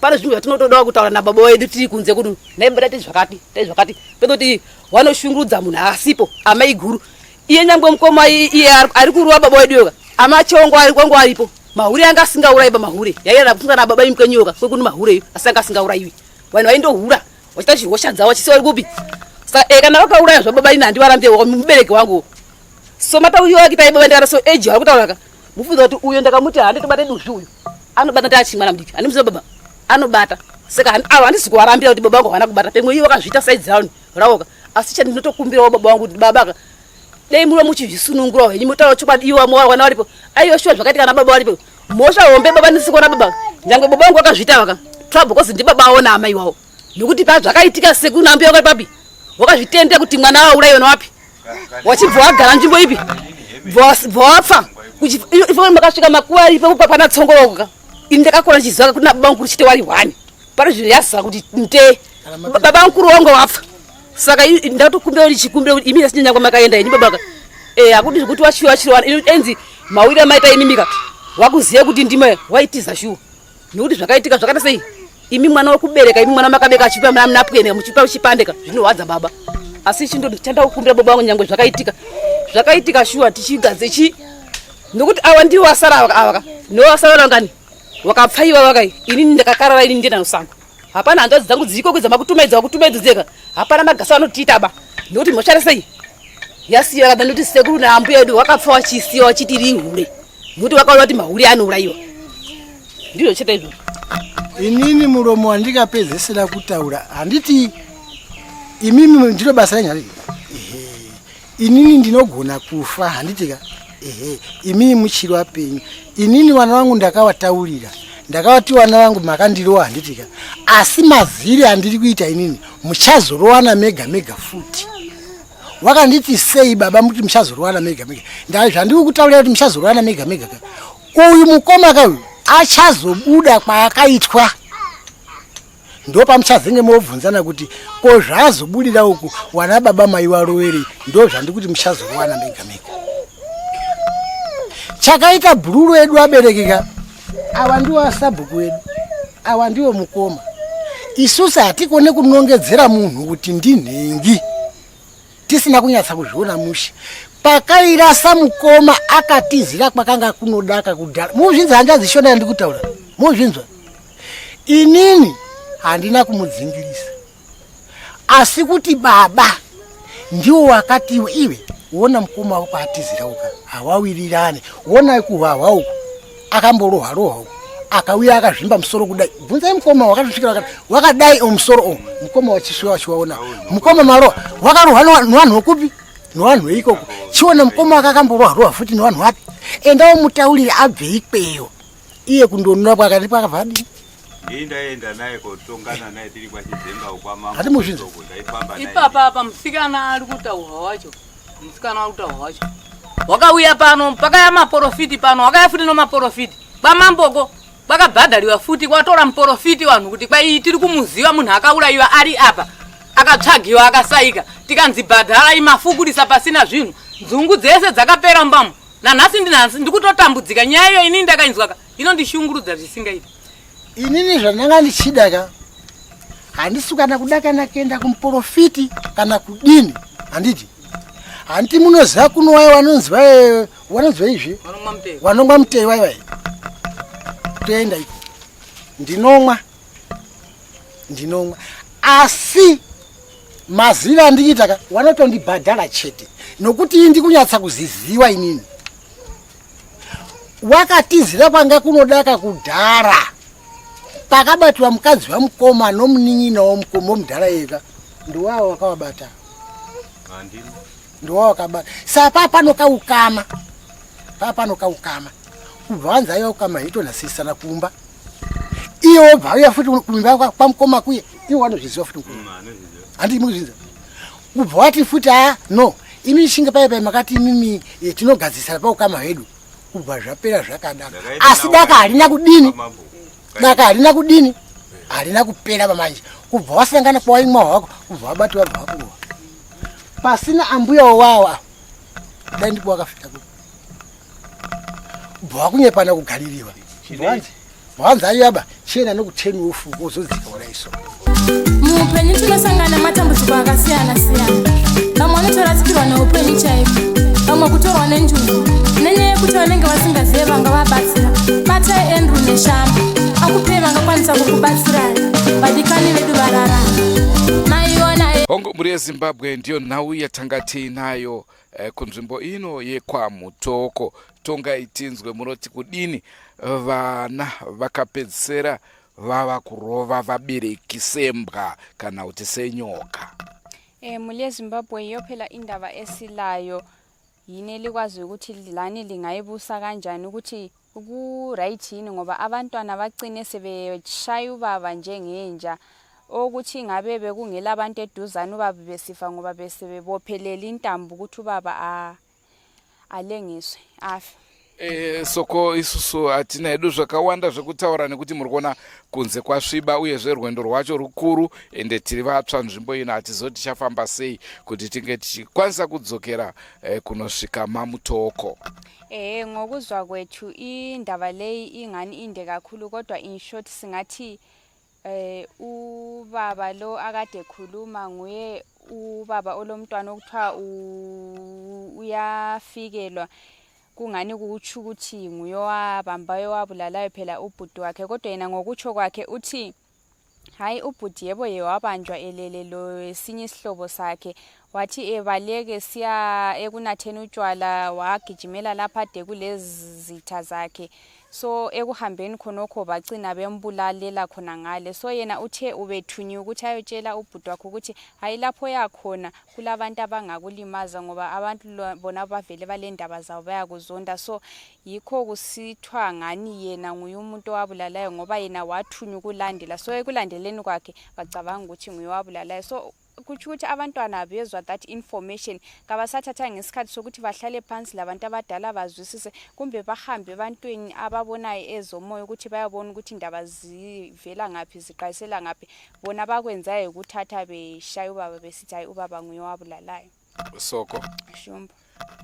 pane zvinhu zvatinotodawo kutaura nababa wedu tiri kunze kudu nhai baba taite zvakati taite zvakati kwete kuti wanoshungurudza munhu asipo amai guru iye nyangwe mukoma iye ari kurova baba wedu yoka amachongo ari kwangu aripo mahure anga asingaurayi pamahure yairara kufunga nababa imukwenyoka kwekuni mahure iyo asi anga asingaurayiwi vanhu vaindohura vachiita chihosha dzavo vachisiwa vari kupi saka e kana vakauraya zvababa ini handivarambe mubereki wangu so matauriro ake taibaba ndakati so age vari kutaura ka mufunza kuti uyo ndakamuti hande tobate duzvi uyu anobata ndati mwana mudiki handimuziva baba anobata saka avo handisi kuvarambira kuti baba vangu havana kubata pemwe ivo vakazviita saizi rawo rawoka asi chandinotokumbirawo baba vangu kuti baba ka dei muno muchizvisunungurawo henyu motaura chokwadi iwo vana varipo aiwa shuwa zvakaitika na baba varipo mhosva hombe baba ndisikuona baba nyangwe baba vangu vakazviita vaka trouble cause ndibaba avo naamai wavo nekuti pazvakaitika sekuru nambuya wakati papi wakazvitendera kuti mwana wauraiwa nawapi wachibva wagara nzvimbo ipi bva wafa ifo makasvika makuva aripo pana tsongoroka ini ndakakura ndichiziva kuti nababa mukuru chete wari hwani pari zvinhu yaziva kuti nte baba mukuru wangu wafa saka ndatokumbira kuti chikumbira kuti imi nasinyanyangwa makaenda ini babaka eh akuti zvekuti wachiwa chiwa enzi mawira maita imimika wakuziva kuti ndime waitiza shuwa nekuti zvakaitika zvakaita sei imi mwana wekubereka imi mwana makabeka achipa munapwene muchipa uchipandeka zvinorwadza baba asi chindo chandakukumbira baba vangu nyangwe zvakaitika zvakaitika shuwa tichigadze chi nekuti awa ndiwo asara ava ava nowasara vangani wakapfaiwa vakai inini ndakakarara inini ndienda nosango hapana hanzvadzi dzangu dziriko kwedza makutumaidza wakutumaidza dzega hapana magasa anotiita ba nekuti moshara sei yasiya kada nekuti sekuru naambuya edu wakapfa wachisiya wachiti rihure nekuti vakaona kuti mahure anourayiwa ndizvo chete izvozvo inini muromo wandikapedzesera kutaura handiti imimi ndiro basa renyu handiti ehe inini ndinogona kufa handitika ehe imimi muchiri wapenyu inini vana vangu ndakavataurira ndakavati vana vangu makandirowa handitika asi maziri andiri kuita inini muchazorowana mega mega futi wakanditi sei baba muti muchazorowana mega mega zvandiri kutaurira kuti muchazorowana mega mega ka uyu mukoma ka uyu achazobuda kwaakaitwa ndopamuchazenge mobvunzana kuti ko zvazobudira uku wana baba mai warowerei ndo zvandikuti muchazorowana mega mega chakaita bhururu edu aberekeka awa ndiwo asabhuku edu awa ndiwo mukoma isusu hatikone kunongedzera munhu kuti ndinhengi tisina kunyatsa kuzviona mushe pakairasa mukoma akatizira kwakanga kunodaka kudhara muzvinzwa hanzvadzi shona yandikutaura muzvinzwa inini handina kumudzingirisa asi kuti baba ndiwo wakatiwo iwe wona mukoma wako atizira uka hawawirirane wona kuhwahwa uku akamborohwa rohwa uku akauya akazvimba musoro kudai bvunzai mukoma wakatosvikira wakati wakadai o musoro o mukoma wachisviwa wachiwaona mukoma marohwa wakarohwa nevanhu vokupi nevanhu veikoko chiona mukoma wake akamborohwa rohwa futi nevanhu vapi endawo mutaurire abve ikweyo iye kundonura kwakati kwakabva adii Ndii ndaenda naye kotongana naye tiri kwaChidzenga uko kwamambo. Hati muzvinzwa. Uko ndaifamba naye. Ipapa apa musikana ari kutaurwa wacho musikana ari kutaurwa wacho wakauya pano pakaya maporofiti pano wakaya futi nomaporofiti kwamamboko kwakabhadhariwa futi kwatora muporofiti vanhu kuti kwai tiri kumuziva munhu akaurayiwa ari apa akatsvagiwa akasaika tikanzi bhadharai mafukurisa pasina zvinhu nzungu dzese dzakapera mbamu nanhasi ndinhasi ndikutotambudzika nyaya iyo inini ndakainzwaka inondishungurudza zvisingaiti inini zvandanga ndichida ka handisi kana kuda kana kuenda kumuporofiti kana kudini handiti handiti munoziva kuno waye wanonzi vaye wanonzi vaizve wanomwa muteyi waye waye toenda iko ndinomwa ndinomwa asi maziviro andiita ka wanotondibhadhara chete nokuti ii ndikunyatsa kuziziwa inini wakatizira kwanga kunodaka kudhara pakabatiwa mukadzi wamukoma nomunin'ina wamukoma womudhara ega ndiwawo wakawabata ndiwawo wakabata saa paa panokaukama paa panokaukama kubva wanzi aiwa ukama hitonasisana kumba iye wobva auya futi kumba kwamukoma kuye iwe wanozviziva futi mukoma handii mukuzvinza kubva wati futi a no imi shinga paya paya makati imimi eh, tinogadzisana paukama hwedu kubva zvapera zvakadaro asi daka harina kudini daka harina kudini harina kupera pamanje kubva wasangana kwawaimwa hwako kubva wabatiwa bva wakuwa pasina ambuya wawawa dai ndipo wakafita ku Kubva wakunyepana kugaririwa. Bwanzi. Bwanzi ayaba chena nokuteni ufu wozodzika uraiso. Muupenyu tinosangana nematambudziko akasiyana siyana. Vamwe vanotorasikirwa neupenyu chaiko, vamwe kutorwa nenjuzu nenyaya yekuti vanenge vasingazive vangavabatsira. Batai Andrew Neshamba akupei vangakwanisa kukubatsirai. Vadikani vedu vararama. Maiona Hongu, mhuri yeZimbabwe, ndiyo nhau yatanga tiinayo kunzvimbo ino yekwaMutoko. Tongai tinzwe munoti kudini. Vana vakapedzisira vava kurova vabereki sembwa kana kuti senyoka. Mhuri yeZimbabwe, yiyo phela indaba esilayo. Yini elikwazi ukuthi lani lingayibusa kanjani ukuthi ku-right yini, ngoba abantwana bacine sebeshaya ubaba njengenja, okuthi ngabe bekungela abantu eduzane ubaba besifa, ngoba besebebophelele intambo ukuthi ubaba alengiswe afe. Soko isusu hatina hedu zvakawanda zvekutaura nekuti muri kuona kunze kwasviba, uyezve rwendo rwacho rukuru, ende tiri vatsva nzvimbo ino, hatizivi tichafamba sei kuti tinge tichikwanisa kudzokera kunosvika maMutoko. Ehe, ngokuzwa kwethu indaba leyi ingani inde kakhulu, kodwa in short singathi ubaba lo akade khuluma nguye ubaba olomntwana okuthiwa uyafikelwa, kungani kutsho ukuthi nguye owabambayo owabulalayo phela ubhuti wakhe. Kodwa yena ngokutsho kwakhe uthi hayi, ubhuti yebo ye wabanjwa elele lo esinye isihlobo sakhe, wathi ebaleke siya ekunatheni utshwala, wagijimela lapha ade kulezitha zakhe. So ekuhambeni khonokho bagcina bembulalela khona ngale. So yena uthe ubethunyiwe ukuthi ayotshela ubhuti wakhe ukuthi hayi, lapho yakhona kulabantu abangakulimaza, ngoba abantu bona bavele balendaba zabo, bayakuzonda. So yikho kusithwa ngani yena nguye umuntu owabulalayo, ngoba yena wathunywa ukulandela. So ekulandeleni kwakhe bacabanga ukuthi nguye owabulalayo. So kutsho ukuthi abantwana bezwa that information, kabasathathanga isikhathi sokuthi bahlale phansi labantu abadala bazwisise, kumbe bahambe ebantwini ababonayo ezomoya ukuthi bayabona ukuthi indaba zivela ngaphi, ziqalisela ngaphi. Bona bakwenzayo ukuthatha beshaya ubaba, besithi hayi, ubaba nguye owabulalayo. Soko. Shumba.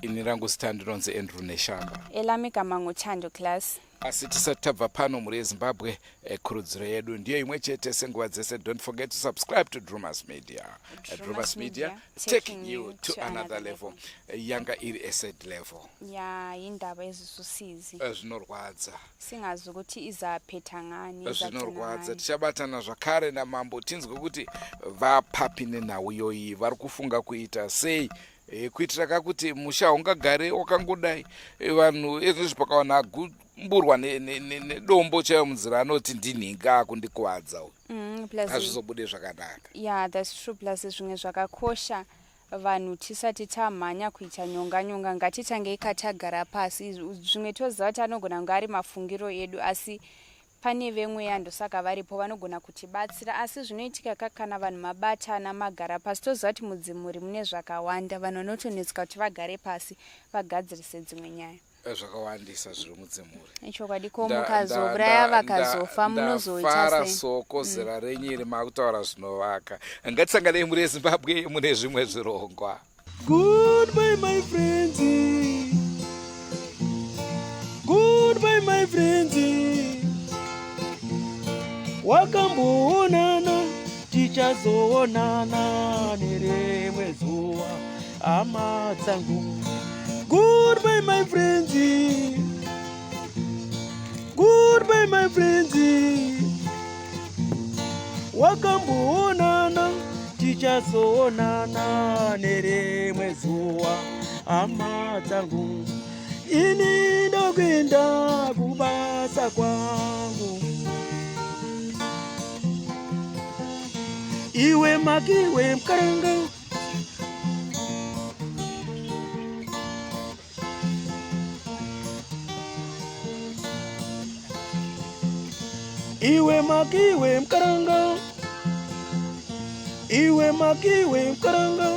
Ini rangu zita ndinonzi Andrew Neshamba. Elami igama nguThando Class. Asi tisati tabva pano, mhuri yeZimbabwe, kurudziro yedu ndiyo imwe chete senguva dzese: don't forget to subscribe to Drumas Media. Drumas Media, taking you to another level. Yanga iri a sad level. Ya, indaba ezisusizi. Zvinorwadza. Singazi ukuthi izaphetha ngani, izagcina Zvinorwadza. ngani. Tichabatana zvakare namambo tinzwe kuti vapapi nenhau iyoyi, vari kufunga kuita sei, kuitira kakuti musha ungagare wakangodai. Vanhu ezvizvi pakawana agumburwa nedombo chaiyo munzira, anoti ndinhinga akundikuvadza uyu. Plus Hazvizobude zvakanaka. Yeah, that's true. Plus zvimwe zvakakosha, vanhu tisati tamhanya kuita nyonga nyonga, ngatitangei katagara pasi. Zvimwe toziva kuti anogona kunge ari mafungiro edu, asi pane vemweya, ndosaka varipo, vanogona kutibatsira. Asi zvinoitika ka kana vanhu mabatana, magara pasi, toziva kuti mudzimuri mune zvakawanda, vanhu vanotonetswa kuti vagare pasi vagadzirise dzimwe nyaya. Zvakawandisa zviri mudzimuri. Ichokwadi. Ko mukazouraya vakazofa, munozoita Ndafara. sei? Soko zera renyu iri makutaura zvinovaka. Ngatisanganei, mhuri yeZimbabwe, mune zvimwe zvirongwa. Goodbye, my friends. Goodbye, my friends. Wakamboonana, tichazoonana nerimwe zuva, hama dzangu. Goodbye, my friends. Goodbye, my friends. Wakamboonana, tichazoonana nerimwe zuva, hama dzangu. Ini ndokuenda kubasa kwangu. Iwe makiwe mukaranga. Iwe makiwe mukaranga, iwe makiwe mukaranga.